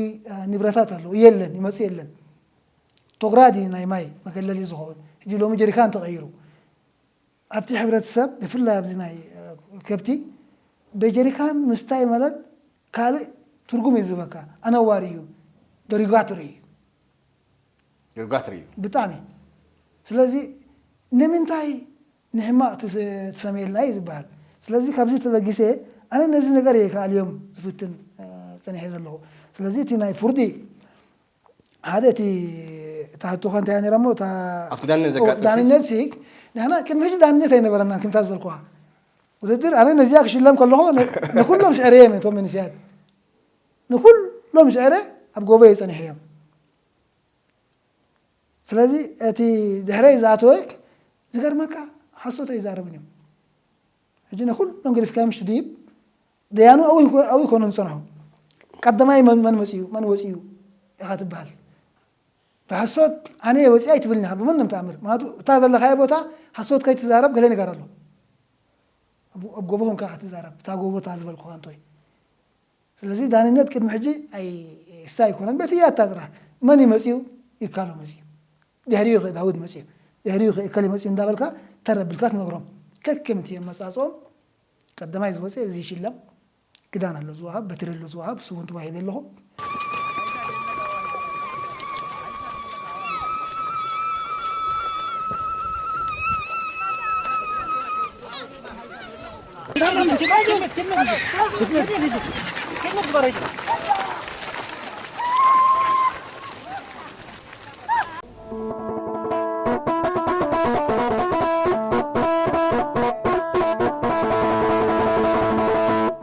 ንብረታት ኣለዎ የለን፣ ይመፅእ የለን። ቶግራዲ ናይ ማይ መገለሊ ዝኸውን ሕጂ ሎሚ ጀሪካን ተቐይሩ። ኣብቲ ሕብረተሰብ ብፍላይ ኣብዚ ናይ ከብቲ በጀሪካን ምስታይ ማለት ካልእ ትርጉም እዩ ዝህበካ። ኣነዋሪ እዩ፣ ደሪጋትሪ እዩ። ዩርጋትሪ እዩ። ብጣዕሚ። ስለዚ ንምንታይ ንሕማቕ ትሰምየልና እዩ ዝበሃል። ስለዚ ካብዚ ተበጊሰ ኣነ ነዚ ነገር እየ ክኣልዮም ዝፍትን ፀኒሐ ዘለኹ። ስለዚ እቲ ናይ ፍርዲ ሓደ እቲ እታ ሕቶኻ እንታይ ነራ እሞ እታ ኣብቲ ዳንነት ዘጋጥም ዳንነት ሲ ንሕና ቅድሚ ሕጂ ዳንነት ኣይነበረናን። ከምታ ዝበልኩኻ ውድድር ኣነ ነዚኣ ክሽለም ከለኹ ንኩሎም ስዕረዮም እዮም እቶም መንስያት ንኩሎም ስዕረ ኣብ ጎቦ እዮም ፀኒሐዮም። ስለዚ እቲ ድሕረይ ዝኣተወ ዝገርመካ ሓሶት ኣይዛረብን እዮም። ሕጂ ንኩሎም ገዲፍካዮም ሽድይብ ደያኑ ኣብኡ ይኮኑ ዝፀንሑ። ቀዳማይ መን መን መፅኡ መን ወፅኡ ኢኻ ትበሃል። ብሓሶት ኣነ እየ ወፂኣ ኣይትብልን ኢኻ ብምንም ተኣምር። ምክንያቱ እታ ዘለኻዮ ቦታ ሓሶት ከይትዛረብ ገለ ነገር ኣሎ። ኣብ ጎቦ ኮንካ ኢኻ ትዛረብ እታ ጎቦ እታ ዝበልኩኻ እንቶይ። ስለዚ ዳንነት ቅድሚ ሕጂ ኣይስታ ኣይኮነን። በቲ ያታ ጥራሕ መን እዩ መፅኡ? ይካሎ መፅኡ። ድሕሪኡ ከ ዳውድ መፅኡ። ድሕሪኡ ከ እከለ መፅኡ እንዳበልካ ተር ኣቢልካ ትነግሮም። ከከምቲ ኣመፃፅኦም ቀዳማይ ዝወፀ እዚ ይሽለም። ክዳን ኣሎ ዝወሃብ፣ በትሪ ኣሎ ዝወሃብ፣ ስውን ተዋሂበ ኣለኹ።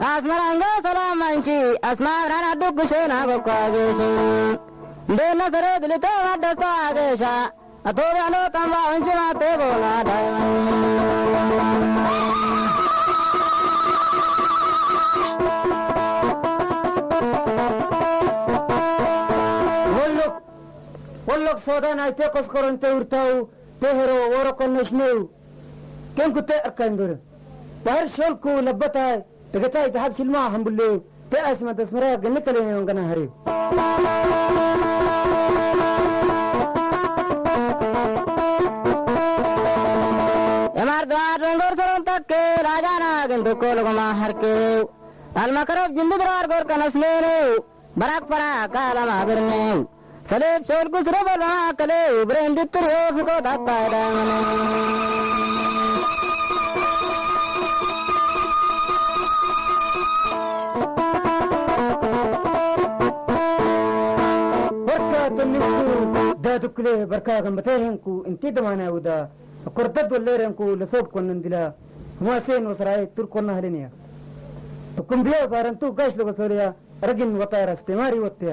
ኣስመራንገ ሰላም ማንቺ ኣስማራና ዱጉሸና በኳ ገሽ እንደ ነሰረ ድልተ ማደሳ ገሻ ኣቶ ቢያኖ ጣምባ እንጂ ማቴ ቦና ዳይማ ሁሉክ ሁሉክ ሶዳ ናይ ቴኮስ ኮረንተ ውርታው ተሄሮ ወረኮነሽ ነው። ኬንኩ ተእርካይ እንደረ ባህር ሾልኩ ለበታይ ተገታይ ዝሃብ ሽልማ ሃምብሉ ተኣስመ ተስመራ ገንከለኒ ወንገና ህሪ የማር ዘዋድ ወንጎር ሰሮን ተክል ኣጃና ግን ተኮ ለጎማ ሀርክው ኣልማከረብ ጅንዲ ድራር ጎር ቀነስሜኑ በራክ ፈራ ካላማ ብርኔው ሰሌብ ሸወልጉ ስለ በላ ከለይ ብሬን ድትርዮ ፍቆት ኣባዳመነ። ወርካ ተሚኩ ዳትኩሌ በርካ ገንበተ ሄንኩ እንቲ ደማና ውዳ ኮርደድ ወለረንኩ ለሶብ ኮነን ዲላ ማሴን ወስራይ ቱርኮና ህለንያ። ትኩምቢዮ ባረንቱ ጋሽ ለጎሶልያ ረግን ወጣራ ስቴማሪ ወጥያ።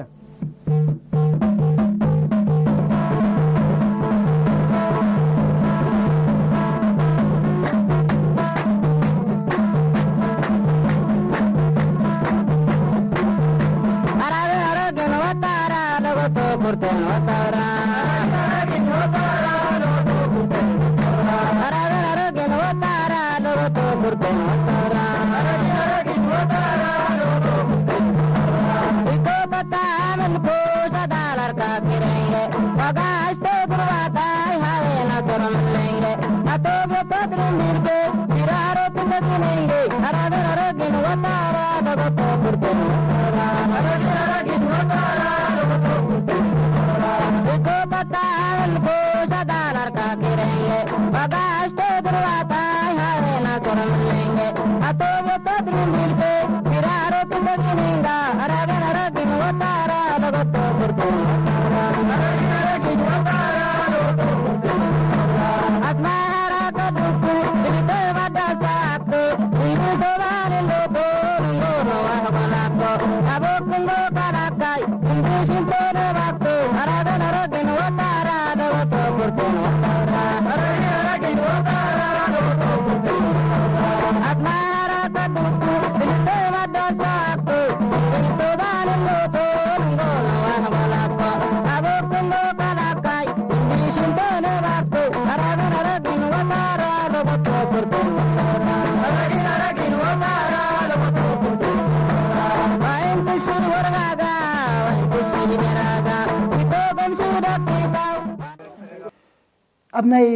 ኣብ ናይ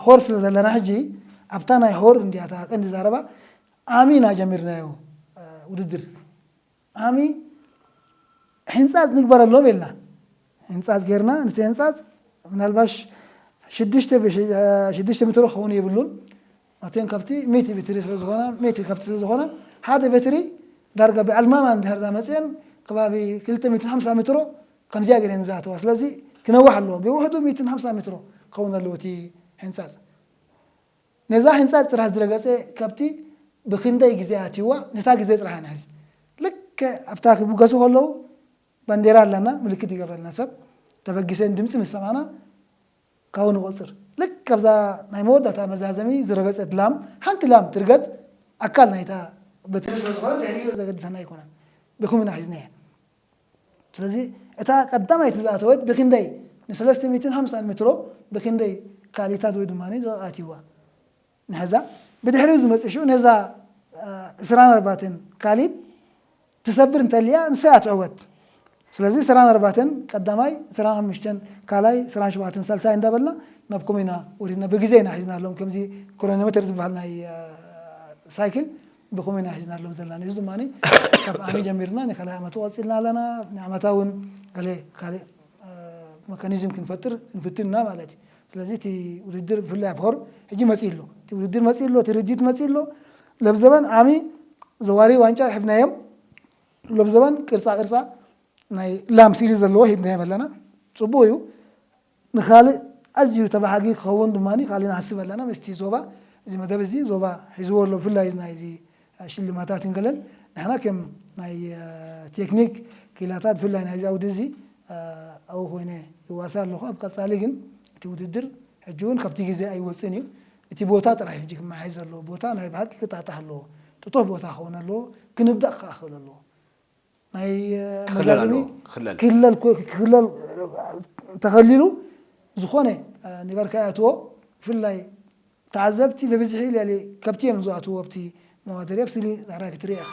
ሆር ስለ ዘለና ሕጂ ኣብታ ናይ ሆር እንዲያ እታ ቀንዲ ዛረባ ዓሚ ኢና ጀሚርናዮ ውድድር ዓሚ ሕንፃፅ ንግበረሎም ኢልና ሕንፃፅ ጌርና ነቲ ሕንፃፅ ምናልባሽ ሽዱሽተ ሜትሮ ክኸውን የብሉን መቴን ካብቲ ሚእቲ ቤትሪ ስለዝኾነ ሚእቲ ካብቲ ስለዝኾነ ሓደ ቤትሪ ዳርጋ ብኣልማማ እንድሕር ዳ መፅአን ከባቢ ክልተ ሚእትን ሓምሳ ሜትሮ ከምዚኣ ገይረን ዝኣተዋ ስለዚ ክነውሕ ኣለዎ ብውሕዱ ሚእትን ሓምሳ ሜትሮ ክኸውን ኣለዎ እቲ ሕንፃፅ ነዛ ሕንፃፅ ጥራሕ ዝረገፀ ከብቲ ብክንደይ ግዜ ኣትይዋ ነታ ግዜ ጥራሕ ንሕዝ ልክዕ ኣብታ ክብገሱ ከለዉ ባንዴራ ኣለና ምልክት ይገብረልና ሰብ ተበጊሰን ድምፂ ምስ ሰማና ካብኡ ንቆፅር ልክ ኣብዛ ናይ መወዳእታ መዛዘሚ ዝረገፀት ላም ሓንቲ ላም ትርገፅ ኣካል ናይታ በትሪ ስለዝኾነ ድሕሪኡ ዘገድሰና ኣይኮነን ብኩምና ሒዝናያ ስለዚ እታ ቀዳማይቲ ዝኣተወት ብክንደይ ን ሰለስተ ሚእትን ሓምሳን ሜትሮ ብክንደይ ካሊታት ወይ ድማ ኣትይዋ ንሕዛ ብድሕሪኡ ዝመፅእ ሽዑ ነዛ ዕስራን ኣርባዕተን ካሊድ ትሰብር እንተልያ ንሳ እያ ትዕወት ስለዚ ዕስራን ኣርባዕተን ቀዳማይ ዕስራን ሓሙሽተን ካልኣይ ዕስራን ሸውዓተን ሳልሳይ እንዳበልና ናብ ኮሜና ወሪድና ብግዜ ኢና ሒዝናሎም ከምዚ ክሮኖሜተር ዝበሃል ናይ ሳይክል ብኸመይ ኢና ሒዝናሎም ዘለና እዚ ድማ ካብ ዓሚ ጀሚርና ንካልኣይ ዓመቱ ቀፂልና ኣለና ንዓመታ እውን ገለ ካልእ መካኒዝም ክንፈጥር ክንፍትን ኢና ማለት እዩ ስለዚ እቲ ውድድር ብፍላይ ኣብ ሆር ሕጂ መፂ ኣሎ እቲ ውድድር መፂ ኣሎ እቲ ርጅት መፂ ኣሎ ለብዘበን ዓሚ ዘዋሪ ዋንጫ ሒብናዮም ለብዘበን ቅርፃ ቅርፃ ናይ ላም ስእሊ ዘለዎ ሂብናዮም ኣለና። ፅቡቕ እዩ። ንኻልእ ኣዝዩ ተባሃጊ ክኸውን ድማ ካልእ ንሓስብ ኣለና። ምስቲ ዞባ እዚ መደብ እዚ ዞባ ሒዝዎ ኣሎ። ብፍላይ ናይዚ ሽልማታትን ገለን ንሕና ከም ናይ ቴክኒክ ክኢላታት ብፍላይ ናይዚ ኣውዲ እዚ ኣብኡ ኮይነ ይዋሳእ ኣለኹ። ኣብ ቀፃሊ ግን እቲ ውድድር ሕጂ እውን ካብቲ ግዜ ኣይወፅን እዩ። እቲ ቦታ ጥራሕ ሕጂ ክመሓየሽ ዘለዎ ቦታ ናይ ብሓቂ ክጣጣሕ ኣለዎ። ጥጡሕ ቦታ ክኸውን ኣለዎ። ክንዳእ ክኣኽል ኣለዎ። ናይ ክኽለል መዛዘሚ ኣለዎ፣ ክኽለል። ክልል ኮ- ክልል ተኸሊሉ ዝኾነ ነገር ከይኣትዎ ብፍላይ ተዓዘብቲ ብብዝሒ ልዕሊ ከብቲ እዮም ዝኣትዎ ኣብቲ መዋደርያ ብስእሊ ዳሕራይ ክትርኢ ኢኻ።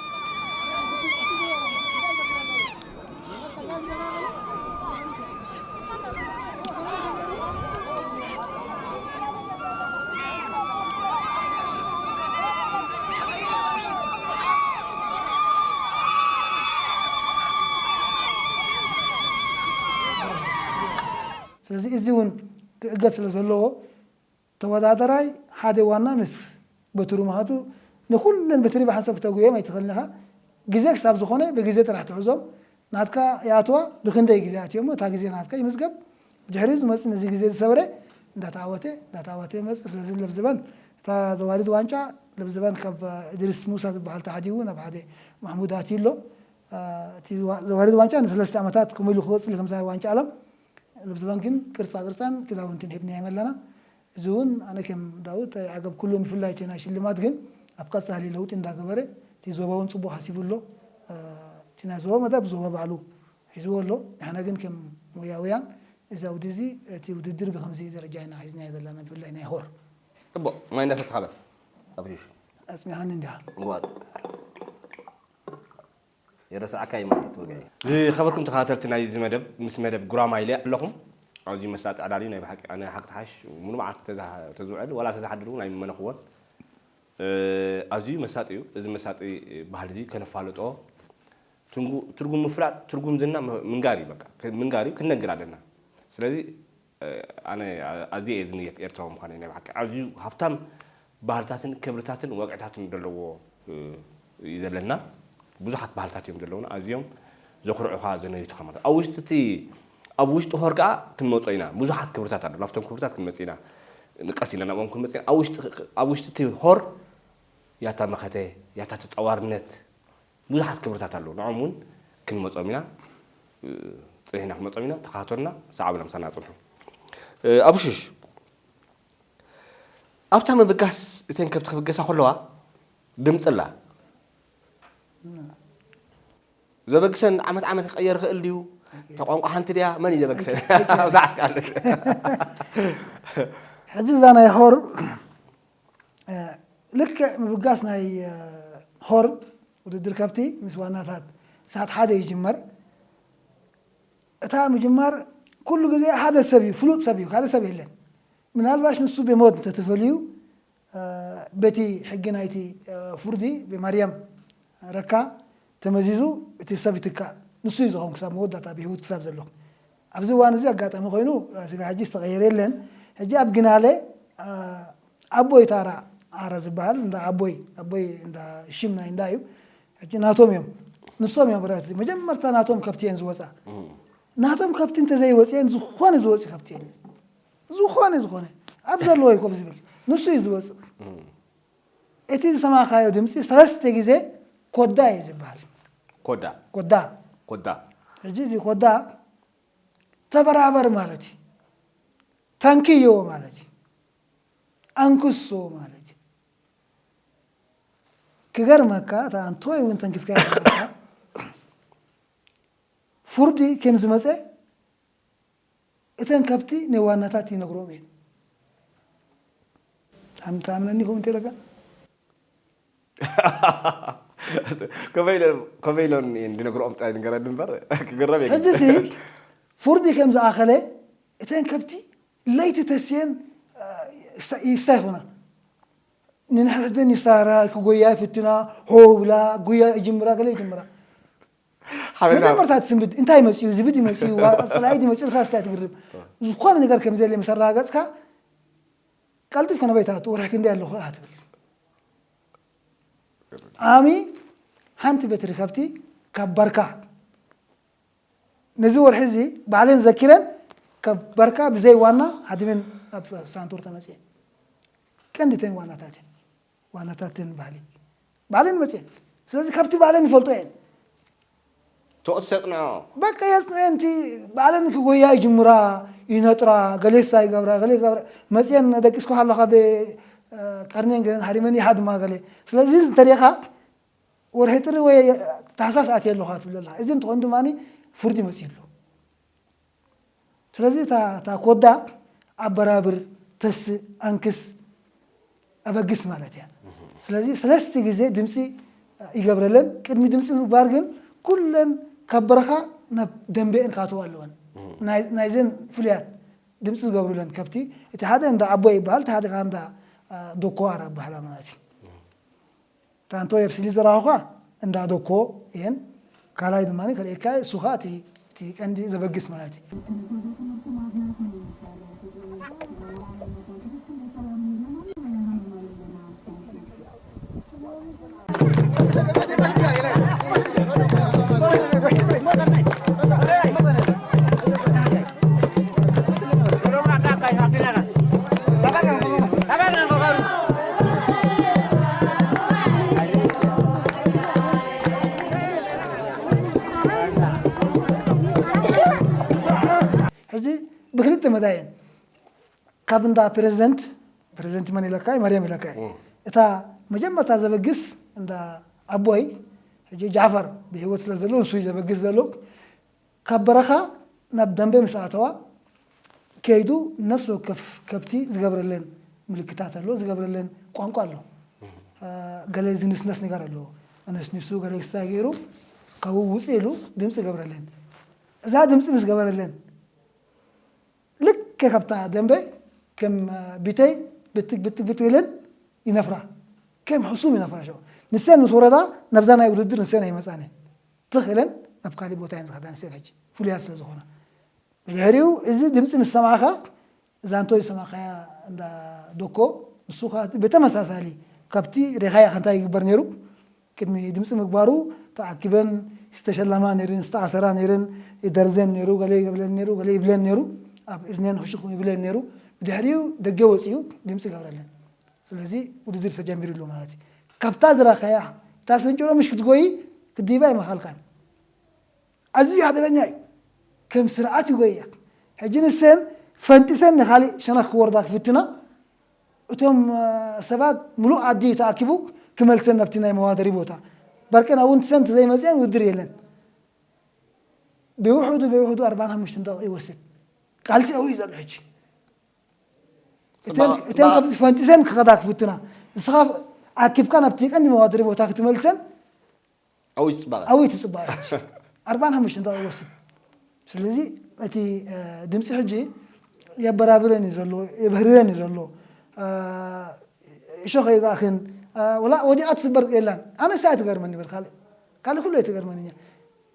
ስለዚ እዚ እውን ክእገድ ስለ ዘለዎ ተወዳደራይ ሓደ ዋና ምስ በትሩ ምሃቱ ንኩለን በትሪ ብሓንሳብ ክተጉዮም ኣይትኽእልን ኢኻ። ግዜ ክሳብ ዝኾነ ብግዜ ጥራሕ ትሕዞም። ናትካ ይኣትዋ ብክንደይ ግዜ ኣትዮሞ እታ ግዜ ናትካ ይምዝገብ። ድሕሪ ዝመጽእ ነዚ ግዜ ዝሰበረ እንዳተዓወተ እንዳተዓወተ ይመጽእ። ስለዚ ለብዝበን እታ ዘዋሪት ዋንጫ ለብዝበን ካብ እድሪስ ሙሳ ዝበሃል ተሓዲጉ ናብ ሓደ ማሕሙድ ኣትዩ ኣሎ። እቲ ዘዋሪት ዋንጫ ንሰለስተ ዓመታት ከምኡ ኢሉ ክቕጽል ከምዛ ዋንጫ ዓለም ለብዝበን ግን ቅርጻ ቅርጻን ክዳውንትን ሂብና ኣለና። እዚ እውን ኣነ ከም ዳዊት ኣይዓገብኩሉን። ብፍላይ እቲ ናይ ሽልማት ግን ኣብ ቀጻሊ ለውጢ እንዳገበረ እቲ ዞባውን ጽቡቕ ሓሲቡ ኣሎ። እቲ ናይ ዞባ መደብ ዞባ ባዕሉ ሒዝዎ ኣሎ። ንሕና ግን ከም ሞያውያን እዚ ኣውዲ እዚ እቲ ውድድር ብከምዚ ደረጃ ኢና ሒዝናዮ ዘለና ብፍላይ ናይ ሆር። ጽቡቕ ማይ እንዳሰተኻ በል። ኣብሪሽ። ኣጽሚዓኒ እንዲኻ። እዋ። የረሳዕካ እዩ ማለት ወገይ። ዝኸበርኩም ተኸታተልቲ ናይዚ መደብ ምስ መደብ ጉራማይለ ኣለኹም። ኣዝዩ መሳጢ ዕላል እዩ ናይ ብሓቂ። ኣነ ሓቂ ተሓሽ ሙሉ መዓልቲ ተዝውዕል ዋላ ተዝሓድር እውን ኣይመነኽዎን። ኣዝዩ መሳጢ እዩ። እዚ መሳጢ ባህሊ እዚ ከነፋልጦ ትርጉም ምፍላጥ ትርጉም ዝና ምንጋር እዩ። በቃ ምንጋር እዩ፣ ክንነግር ኣለና። ስለዚ ኣነ ኣዝየ እየ ዝንየት ኤርትራዊ ምዃነይ ናይ ብሓቂ። ኣዝዩ ሃብታም ባህልታትን ክብርታትን ወግዕታትን ዘለዎ እዩ ዘለና። ብዙሓት ባህልታት እዮም ዘለውና፣ ኣዝዮም ዘኹርዑኻ ዘነዩቱኻ ማለት። ኣብ ውሽጢ እቲ ኣብ ውሽጢ ሆር ከኣ ክንመጾ ኢና። ብዙሓት ክብርታት ኣሎ፣ ናብቶም ክብርታት ክንመጽእ ኢና። ንቀስ ኢልና ናብኦም ክንመጽእ ኢና። ኣብ ውሽጢ ኣብ ውሽጢ እቲ ሆር ያታ መኸተ፣ ያታ ተጻዋርነት፣ ብዙሓት ክብርታት ኣለዉ። ንዖም እውን ክንመጾም ኢና፣ ጽኒሕና ክንመጾም ኢና። ተኸታተሉና፣ ሰዓቡና ምሳና ጽንሑ። ኣብሽሽ ኣብታ ምብጋስ እተን ከብቲ ክብገሳ ከለዋ ድምፂ ኣላ። ዘበግሰን ዓመት ዓመት ክቐየር ይኽእል ድዩ? እታ ቋንቋ ሓንቲ ድያ? መን እዩ ዘበግሰን? ኣብዛ ዓዲ። ሕጂ እዛ ናይ ሆር ልክዕ ምብጋስ ናይ ሆር ውድድር ከብቲ ምስ ዋናታት ሰዓት ሓደ ይጅመር። እታ ምጅማር ኩሉ ግዜ ሓደ ሰብ እዩ፣ ፍሉጥ ሰብ እዩ፣ ካልእ ሰብ የለን። ምናልባሽ ንሱ ብሞት እንተተፈልዩ በቲ ሕጊ ናይቲ ፍርዲ ብማርያም ረካ ተመዚዙ እቲ ሰብ ይትካእ። ንሱ እዩ ዝኸውን ክሳብ መወዳእታ ብህይወት ክሳብ ዘሎ። ኣብዚ እዋን እዚ ኣጋጣሚ ኮይኑ ስጋ ሕጂ ዝተቐየረ የለን። ሕጂ ኣብ ግናለ ኣቦይ ታራ ዓረ ዝበሃል እንዳ ኣቦይ ኣቦይ እንዳ ሽም ናይ እንዳ እዩ። ሕጂ ናቶም እዮም ንሶም እዮም ብረት መጀመርታ ናቶም ከብቲ እየን ዝወፃ። ናቶም ከብቲ እንተዘይወፅየን ዝኾነ ዝወፅ ከብቲ የለን። ዝኾነ ዝኾነ ኣብ ዘለዎ ይኮብ ዝብል ንሱ እዩ ዝወፅእ። እቲ ዝሰማዕካዮ ድምፂ ሰለስተ ግዜ ኮዳ እዩ ዝበሃል። ኮዳ ኮዳ ኮዳ። ሕጂ እዚ ኮዳ ተበራበር ማለት እዩ። ተንክዮ ማለት እዩ። ኣንክሶ ማለት እዩ። ክገርመካ እታ ኣንቶይ እውን ተንኪፍካ ፍርዲ ከም ዝመፀ እተን ከብቲ ንዋናታት ይነግሮም እየን። ኣም- ተኣምነኒ ይኸውን እንተ ኢለካ? ከመይ ኢለን እየን ዝነግርኦም ጥራይ ንገረኒ እምበር ክግረም እየ። ሕጂ ሲ ፍርዲ ከም ዝኣኸለ እተን ከብቲ ለይቲ ተስየን ይስታ ይኾና። ንንሕተን ይሳራ ክጎያ ይፍትና ሆብላ ጉያ ይጅምራ ገለ ይጅምራ። መጀመርታ ትስንብድ እንታይ መፅኡ ዝብድ ይመፅኡ ፀላኢ ይመፅኡ ኢልካ ስታይ ትግርም። ዝኾነ ነገር ከም ዘለ ምስ ኣረጋገፅካ ቀልጢፍካ ናበይ ትኣቱ ወርሒ ክንደይ ኣለኹ ኢኻ ትብል። ዓሚ ሓንቲ በትሪ ከብቲ ካብ በርካ ነዚ ወርሒ እዚ ባዕለን ዘኪረን ካብ በርካ ብዘይ ዋና ሃዲመን ናብ ሳንቶር ተመፅኤ ቀንዲተን ዋናታትን ዋናታትን ባህሊ ባዕለን መፅኤን ስለዚ ካብቲ ባዕለን ይፈልጦ እየን። ቶኦት ሰጥንዖ በቃ የፅንዐንቲ ባዕለን ክጎያ ይጅምራ ይነጥራ ገሌ ስታ ይገብራ ገሌ ይገብራ መፅኤን ደቂስኩ ኣለካ ቀርኔን ገለን ሃዲመን ይሃድማ ገሌ ስለዚ እንተሪኢካ ወርሒ ጥሪ ወይ ታሕሳስ ኣትየ ኣለኹ ትብል ኣለኻ። እዚ እንትኾን ድማ ፍርዲ መፅዩ ኣሎ። ስለዚ እታ እታ ኮዳ ኣበራብር፣ ተስእ፣ ኣንክስ፣ ኣበግስ ማለት እያ። ስለዚ ሰለስተ ግዜ ድምፂ ይገብረለን። ቅድሚ ድምፂ ምግባር ግን ኩለን ካብ በረኻ ናብ ደንበኤን ክኣተዋ ኣለወን። ናይ- ናይዘን ፍሉያት ድምፂ ዝገብሩለን ከብቲ እቲ ሓደ እንዳ ዓቦ ይበሃል፣ እቲ ሓደ ከዓ እንዳ ዶኮዋራ ይበሃላ ማለት እዩ። ታንቶ የብስሊ ዘራኹ እንዳ ዶኮ እየን ካልኣይ ድማ ከልኤካ እሱ ከዓ እቲ እቲ ቀንዲ ዘበግስ ማለት እዩ። መዳየን ካብ እንዳ ፕሬዝደንት፣ ፕሬዝደንት መን ኢለካ እዩ? መርየም ኢለካ እዩ። እታ መጀመርታ ዘበግስ እንዳ ኣቦይ፣ ሕጂ ጃዕፈር ብህይወት ስለ ዘሎ ንሱ እዩ ዘበግስ ዘሎ። ካብ በረኻ ናብ ደንበ ምስ ኣተዋ ከይዱ ነፍሲ ወከፍ ከብቲ ዝገብረለን ምልክታት ኣሎ፣ ዝገብረለን ቋንቋ ኣሎ። ገለ ዝንስነስ ነገር ኣሎ። ኣነስኒሱ ገለ ክስታይ ገይሩ ካብኡ ውፅእ ኢሉ ድምፂ ገብረለን። እዛ ድምፂ ምስ ገበረለን ልክ ካብታ ደንበ ከም ቢተይ ብትግ ብትግ ብትግ ኢለን ይነፍራ። ከም ሕሱም ይነፍራ። ሸው ንሰን ምስ ወረዳ ናብዛ ናይ ውድድር ንሰን ኣይመፃነ። ትኽ ኢለን ናብ ካሊእ ቦታ እየን ዝኸዳ ንሰን ሕጂ ፍሉያት ስለ ዝኾና። ብድሕሪኡ እዚ ድምፂ ምስ ሰማዕኻ ዛንቶ ዝሰማዕኻያ እንዳ ዶኮ ንሱ ከዓ ብተመሳሳሊ ካብቲ ሬኻያ ከንታይ ይግበር ነይሩ። ቅድሚ ድምፂ ምግባሩ ተኣኪበን ዝተሸለማ ነይረን፣ ዝተኣሰራ ነይረን፣ ይደርዘን ነይሩ፣ ገለ ይብለን ነይሩ፣ ገለ ይብለን ነይሩ፣ ኣብ እዝነን ህሹኽ ይብለን ነይሩ። ብድሕሪኡ ደገ ወፂኡ ድምፂ ገብረለን። ስለዚ ውድድር ተጀሚሩ ኣሎ ማለት እዩ። ካብታ ዝራኸያ እታ ስንጭሮ ምሽ ክትጎይ ክዲባ ይመኻልካን። ኣዝዩ ሓደገኛ እዩ። ከም ስርዓት ይጎያ። ሕጂ ንሰን ፈንጢሰን ንኻሊእ ሸነኽ ክወርዳ ክፍትና እቶም ሰባት ምሉእ ዓዲ ተኣኪቡ ክመልሰን ናብቲ ናይ መዋደሪ ቦታ። በርቀን እውን ትሰን ተዘይመፅአን ውድር የለን። ብውሕዱ ብውሕዱ ኣርባን ሓሙሽተን ደቂቕ ይወስድ። ቃልሲ ኣውዩ ዘሎ ሕጂ። እተን እተን ካብዚ ፈንጢሰን ክኸዳ ክፍትና ንስኻ ኣኪብካ ናብቲ ቀንዲ መዋደሪ ቦታ ክትመልሰን ኣውዩ ፅባቐ ኣውዩ ትፅባቐ ሕጂ። ኣርባን ሓሙሽተን ደቂቕ ይወስድ። ስለዚ እቲ ድምፂ ሕጂ የበራብረን እዩ ዘሎ፣ የብህርረን እዩ ዘሎ። እሾኽ ኣይጋእክን፣ ወላ ወዲቓ ትስበር የላን። ኣነስ እያ ትገርመኒ በል፣ ካልእ ካልእ ኩሉ ኣይትገርመን እያ።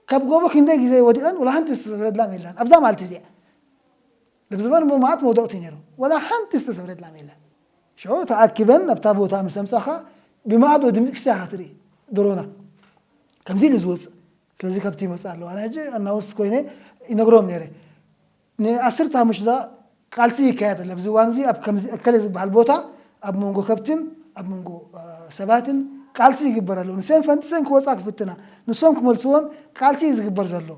ካብ ጎቦ ክንደይ ግዜ ወዲቐን ወላ ሓንቲ ዝተሰብረ ድላም የላን ኣብዛ መዓልቲ እዚኣ። ልብ ዝበል እሞ መዓት መውደቕቲ ነይሩ፣ ወላ ሓንቲ ዝተሰብረ ድላም የላን። ሽዑ ተኣኪበን ኣብታ ቦታ ምስ ኣምፃኻ ብማዕዶ ድምፂ ክስያ ክትርኢ ድሮና ከምዚ ኢሉ ዝወፅእ። ስለዚ ከብቲ ይመፅእ ኣለዋ። ኣነ ሕጂ ኣናውንስ ኮይነ ይነግሮም ነይረ። ንዓሰርተ ሓሙሽተ ደቂቕ ቃልሲ ይካየድ ኣሎ። ኣብዚ እዋን እዚ ኣብ ከምዚ እከለ ዝበሃል ቦታ ኣብ መንጎ ከብትን ኣብ መንጎ ሰባትን ቃልሲ ይግበር ኣሎ። ንሰን ፈንጢሰን ክወፃ ክፍትና፣ ንሶም ክመልስዎን ቃልሲ እዩ ዝግበር ዘሎ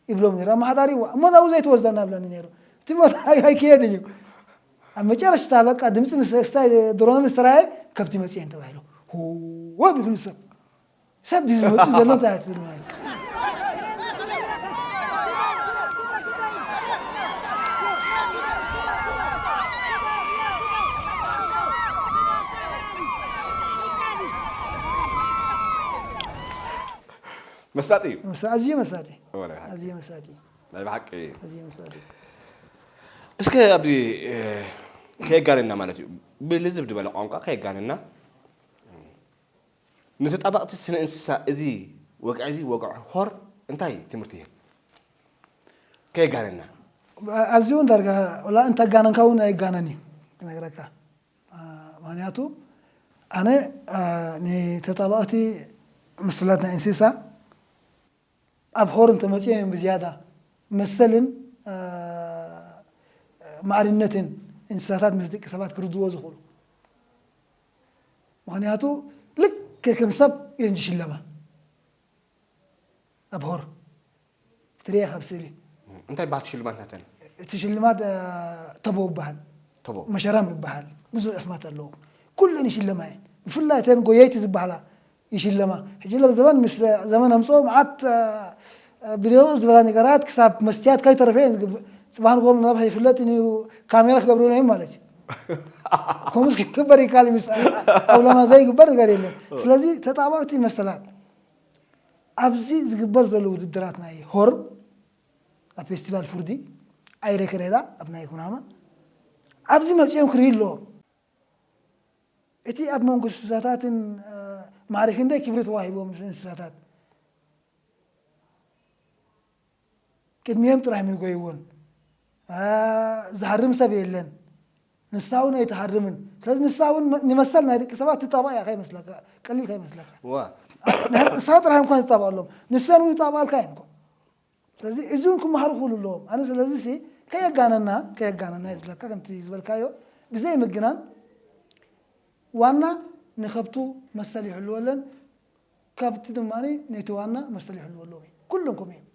ይብሎም ነይሩ ኣመሓዳሪ። እዋ እሞ ናብኡ ዘይትወስደና ብለኒ ነይሩ። እቲ ቦታ ኣይክየድን እዩ። ኣብ መጨረሽታ በቃ ድምፂ ምስ ክስታይ ድሮን ምስ ተራእየ ከብቲ መፅየን ተባሂሉ። ህወ ብክሉ ሰብ ሰብ ድዩ ዝመፅእ ዘሎ እንታይ ትብል ማለት መሳጢ እዩ። ኣዝዩ መሳጢ። ወላሂ ሓቂ። ኣዝዩ መሳጢ። ናይ ብሓቂ። ኣዝዩ መሳጢ። እስከ ኣብዚ ከየጋነና ማለት እዩ ብልዝብ ዝበለ ቋንቋ ከየጋነና ንተጣባቕቲ ስነ እንስሳ እዚ ወግዒ እዚ ወግዒ ሆር እንታይ ትምህርቲ ይህብ? ከየጋነና። ኣብዚ እውን ዳርጋ ወላ እንተጋነንካ እውን ኣይጋነን እዩ ክነግረካ። ምክንያቱ ኣነ ንተጣባቕቲ ምስላት ናይ እንስሳ ኣብ ሆር እንተመፅኦም እዮም ብዝያዳ መሰልን ማዕርነትን እንስሳታት ምስ ደቂ ሰባት ክርድዎ ዝኽእሉ። ምክንያቱ ልክዕ ከም ሰብ እየን ዝሽለማ ኣብ ሆር ትርኤ ካብ ስእሊ። እንታይ ባህል ሽልማት ናተን? እቲ ሽልማት ተቦ ይበሃል፣ ተቦ። መሸራም ይበሃል፣ ብዙሕ ኣስማት ኣለዎ። ኩለን ይሽለማ እየን። ብፍላይ እተን ጎየይቲ ዝበሃላ ይሽለማ። ሕጂ ለ ዘመን ምስ ዘመን ኣምፅኦ መዓት ብደረቕ ዝበላ ነገራት ክሳብ መስትያት ከይተረፈ እየን ዝግብ-፣ ፅባሕ ንጎም ናብ ከይፍለጥ እዩ ካሜራ ክገብሩ እዮም ማለት እዩ። ከምኡስ ክግበር ይካል ምስ ኣውላማ ዘይግበር ነገር የለን። ስለዚ ተጣባቕቲ መሰላት ኣብዚ ዝግበር ዘሎ ውድድራት ናይ ሆር ኣብ ፌስቲቫል ፍርዲ ዓይረ ክሬዳ ኣብ ናይ ኩናማ ኣብዚ መፅኦም ክርኢ ኣለዎም። እቲ ኣብ መንጎ እንስሳታትን ማዕረ ክንደይ ክብሪ ተዋሂቦም እንስሳታት ቅድሚኦም ጥራሕ እዮም ይጎይዎን። ዝሃርም ሰብ የለን። ንሳ እውን ኣይትሃርምን። ስለዚ ንሳ እውን ንመሰል ናይ ደቂ ሰባት ትጣባቕ እያ ከይመስለካ፣ ቀሊል ከይመስለካ። ዋ ንሳ ጥራሕ እንኳን ትጣባቐሎም ንሰን እውን ይጣባቕልካ እየን እኮ። ስለዚ እዚውን ክመሃሩ ክብሉ ኣለዎም። ኣነ ስለዚ ሲ ከየጋነና ከየጋነና እዩ ዝብለካ ከምቲ ዝበልካዮ ብዘይ ምግናን ዋና ንከብቱ መሰል ይሕልወለን ከብቲ ድማ ነቲ ዋና መሰል ይሕልወ ኣለዎም እዩ። ኩሎም ከምኡ እዮም።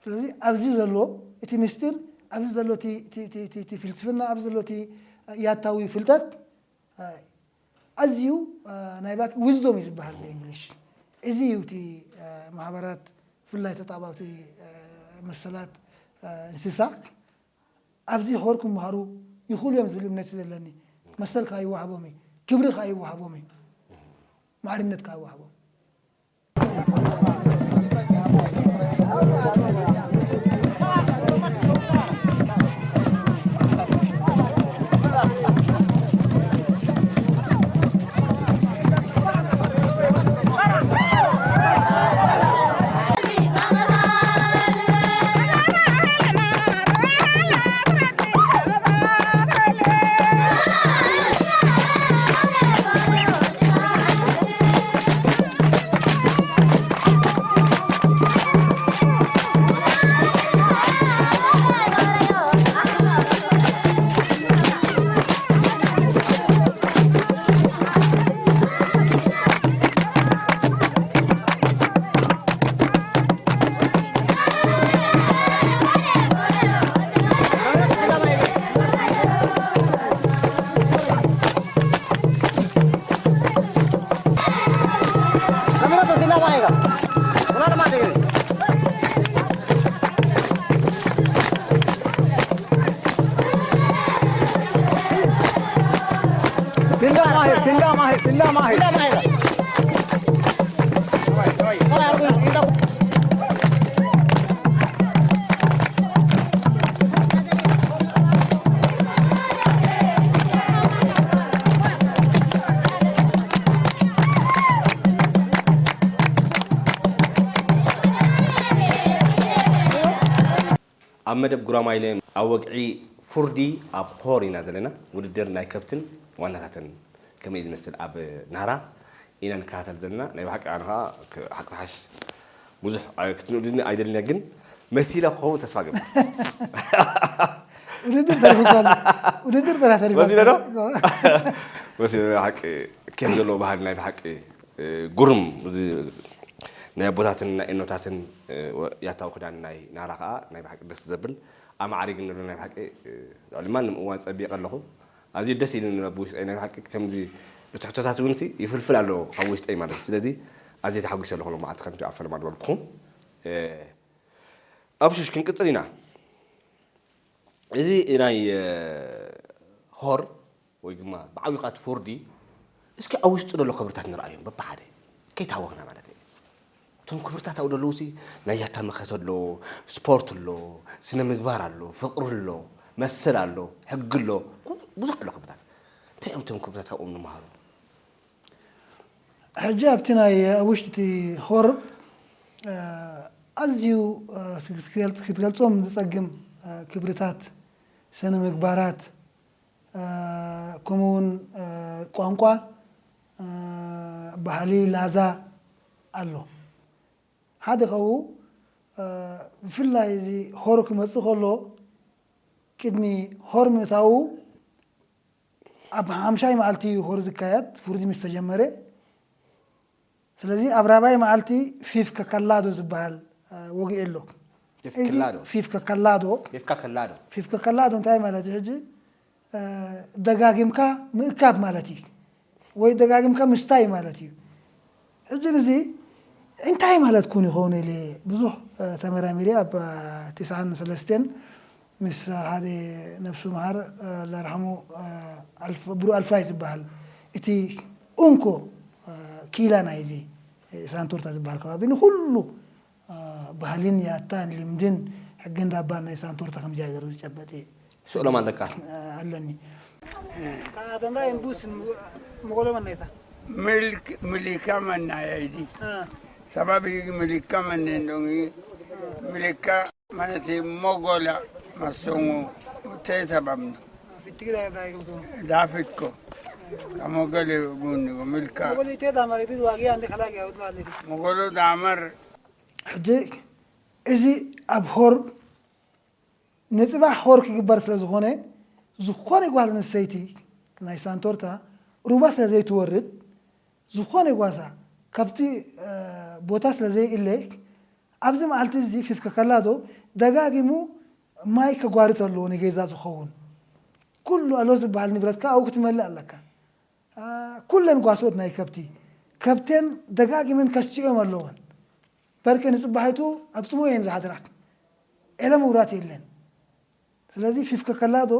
ስለዚ ኣብዚ ዘሎ እቲ ምስጢር ኣብዚ ዘሎ እቲ ፍልስፍና፣ ኣብዚ ዘሎ እቲ ያታዊ ፍልጠት ኣዝዩ ናይ ባክ ዊዝዶም እዩ ዝበሃል ብእንግሊሽ። እዚ እዩ እቲ ማህበራት፣ ብፍላይ ተጣባብቲ መሰላት እንስሳ ኣብዚ ሆር ክመሃሩ ይኽእሉ እዮም ዝብል እምነት እዩ ዘለኒ። መሰል ከይወሃቦም እዩ፣ ክብሪ ከይወሃቦም እዩ፣ ማዕርነት ከይወሃቦም። ኣብ መደብ ጉራማይለ ኣብ ወግዒ ፍርዲ ኣብ ሆር ኢና ዘለና። ውድድር ናይ ከብትን ዋናታተን ከመይ ዝመስል ኣብ ናራ ኢና ንከታተል ዘለና። ናይ ብሓቂ ኣነ ኸዓ ሓቂ ሓሽ ብዙሕ ክትንእዱኒ ኣይደልን፣ ግን መሲለ ክኸውን ተስፋ ገብር። ውድድር ተሪፉካ ኣሎ። ውድድር ጥራሕ ተሪፉካ መሲለ ዶ? ኣሎ። መሲለ ናይ ብሓቂ ኬፍ ዘለዎ ባህሊ ናይ ብሓቂ ግሩም ናይ ኣቦታትን ናይ እኖታትን ያታዊ ክዳን ናይ ናራ ከዓ ናይ ብሓቂ ደስ ዘብል ኣማዕሪግ ንብሎ ናይ ብሓቂ ልዕሊ ማንም እዋን ፀቢቐ ኣለኹ። ኣዝዩ ደስ ኢሉኒ ኣብ ውሽጠይ ናይ ብሓቂ ከምዚ እቲ ሕቶታት እውን ሲ ይፍልፍል ኣሎ ካብ ውሽጠይ ማለት እዩ። ስለዚ ኣዝየ ተሓጒሰ ኣለኹ ሎም መዓልቲ ከምቲ ኣብ ፈለማ ዝበልኩኹም። ኣብ ሽሽ ክንቅፅል ኢና። እዚ ናይ ሆር ወይ ድማ ብዓብዩ ከዓ እቲ ፎርዲ እስኪ ኣብ ውሽጡ ዘሎ ክብርታት ንርኣዮም በብሓደ ከይተሃወኽና ማለት እዩ። እቶም ክብርታት ኣብኡ ዘለዉ ሲ ናይ ያታ መኸተ ኣሎ፣ ስፖርት ኣሎ፣ ስነ ምግባር ኣሎ፣ ፍቕሪ ኣሎ፣ መሰል ኣሎ፣ ሕጊ ኣሎ፣ ብዙሕ ኣሎ ክብርታት። እንታይ እዮም እቶም ክብርታት ካብኦም ንምሃሩ? ሕጂ ኣብቲ ናይ ኣብ ውሽጢ እቲ ሆር ኣዝዩ ክትገልጾም ዝጸግም ክብርታት፣ ስነ ምግባራት፣ ከምኡ እውን ቋንቋ፣ ባህሊ፣ ላዛ ኣሎ። ሓደ ካብኡ ብፍላይ እዚ ሆር ክመጽእ ከሎ ቅድሚ ሆር ምእታዉ ኣብ ሓምሻይ መዓልቲ እዩ ሆር ዝካየድ ፍርዲ ምስ ተጀመረ። ስለዚ ኣብ ራብዓይ መዓልቲ ፊፍ ከከላዶ ዝበሃል ወግዒ ኣሎ። ፊፍ ከከላዶ። ፊፍ ከከላዶ እንታይ ማለት እዩ ሕጂ? ደጋጊምካ ምእካብ ማለት እዩ ወይ ደጋጊምካ ምስታይ ማለት እዩ። ሕጂ እዚ እንታይ ማለት ኩን ይኸውን ኢለ ብዙሕ ተመራሚሪ ኣብ ትስዓን ሰለስቴን ምስ ሓደ ነፍሱ መሃር ላርሓሙ ብሩ ኣልፋይ ዝበሃል እቲ እንኮ ኪላ ናይዚ ሳንቶርታ ዝበሃል ከባቢ ንኩሉ ባህልን ያታን ልምድን ሕጊ እንዳባን ናይ ሳንቶርታ ከምዚኣ ገይሩ ዝጨበጠ ስእሎም ኣለካ ኣለኒ። Kaatanda en bus mogolo maneta. Milk milika manna yaidi. Sababi milika mannen dongi milika manati mogola masongo te sababni. Fitira da gumto. Dafitko kamogale gunni milka. Mogolo te da mari tu wagi ande khala gaya utma ande. Mogolo damar ሕጂ እዚ ኣብ ሆር ንፅባሕ ሆር ክግበር ስለ ዝኾነ ዝኾነ ጓል ኣንስተይቲ ናይ ሳንቶርታ ሩባ ስለ ዘይትወርድ ዝኾነ ጓሳ ካብቲ ቦታ ስለ ዘይእለ ኣብዚ መዓልቲ እዚ ፊፍ ከከላዶ ደጋጊሙ ማይ ከጓርት ኣለዎ ንገዛ ዝኸውን። ኩሉ ኣሎ ዝበሃል ንብረትካ ኣብኡ ክትመልእ ኣለካ። አ፣ ኩለን ጓሶት ናይ ከብቲ፣ ከብተን ደጋጊመን ከስትዮም ኣለወን። በርከ ንጽባሒቱ ኣብ ጽሙእ እየን ዝሓድራ። ዔለ ምውራት የለን። ስለዚ ፊፍ ከከላ ዶ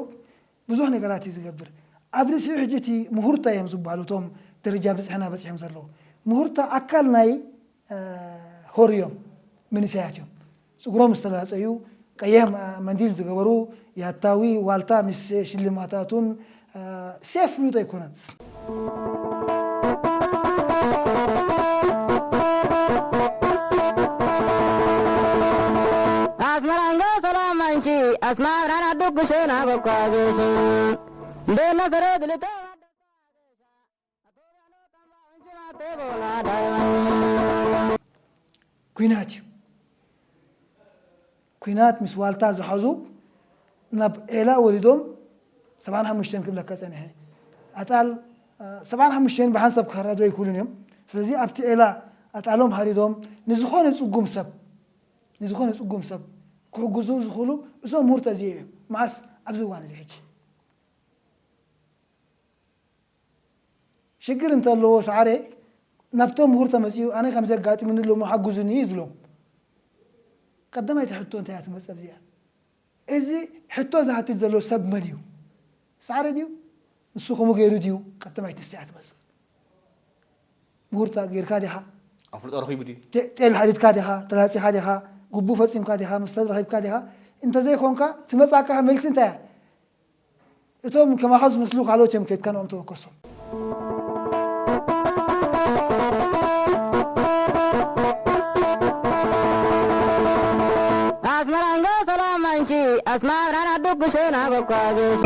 ብዙሕ ነገራት እዩ ዝገብር። ኣብ ርእሲኡ ሕጂ እቲ ምሁርታ እዮም ዝበሃሉ እቶም ደረጃ ብጽሕና በጺሖም ዘለዉ። ምሁርታ ኣካል ናይ፣ እ፣ ሆር እዮም፣ መንእሰያት እዮም። ጽጉሮም ዝተላጸዩ፣ ቀይሕ መ-፣ መንዲል ዝገበሩ፣ ያታዊ ዋልታ ምስ ሽልማታቱን፣ እ፣ ሴፍ ፍሉጥ ኣይኮነን። ኣስመራ እንዶ ሰላም ኣንቺ፣ ኣስመራ ብርሃን ኣዱ ክሸና በኳ ገሽ። እንዶ ነሰረ ድልተ ኩናት እዩ። ኩናት ምስ ዋልታ ዝሓዙ ናብ ዔላ ወሪዶም ሰብዓን ሓሙሽተን ክብለካ ጸኒሐ። ኣጣል፣ እ፣ ሰብዓን ሓሙሽተን ብሓንሳብ ክሃራዱ ኣይክእሉን እዮም። ስለዚ ኣብቲ ዔላ ኣጣሎም ሃሪዶም ንዝኾነ ጽጉም ሰብ፣ ንዝኾነ ጽጉም ሰብ ክሕግዙ ዝኽእሉ እዞም ምሁርተ እዚኦም እዮም። መዓስ? ኣብዚ እዋን እዚ ሕጂ። ሽግር እንተለዎ ሰዓረ ናብቶም ምሁር ተመጺኡ፣ "ኣነ ከምዚ ኣጋጢሙኒ ኣሎ እሞ ሓግዙኒ" እዩ ዝብሎም። ቀዳማይቲ ሕቶ እንታይ እያ ትመጽእ ኣብዚኣ? እዚ ሕቶ ዝሃትት ዘሎ ሰብ መን እዩ? ሰዓረ ድዩ? ንሱ ከምኡ ገይሩ ድዩ? ቀዳማይቲ ንሳ እያ ትመጽእ። ምሁርታ ጌርካ ዲኻ? ኣፍልጦ ረኺቡ ድዩ? ጤ-፣ ጤል ሓዲድካ ዲኻ? ተላጺኻ ዲኻ? ግቡእ ፈጺምካ ዲኻ? መስተ ረኺብካ ዲኻ? እንተዘይኮንካ፣ ትመጻካ መልሲ እንታይ እያ? እቶም ከማኻ ዝመስሉ ካልኦት እዮም፣ ኬድካ ንኦም ተወከሶም። ኣስመራ እንዶ ሰላም ኣንቺ፣ ኣስመራ ብርሃን ኣዱ ክሸና በኳ ገሽ።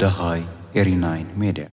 ደሃይ ኤሪ ናይን ሜድያ።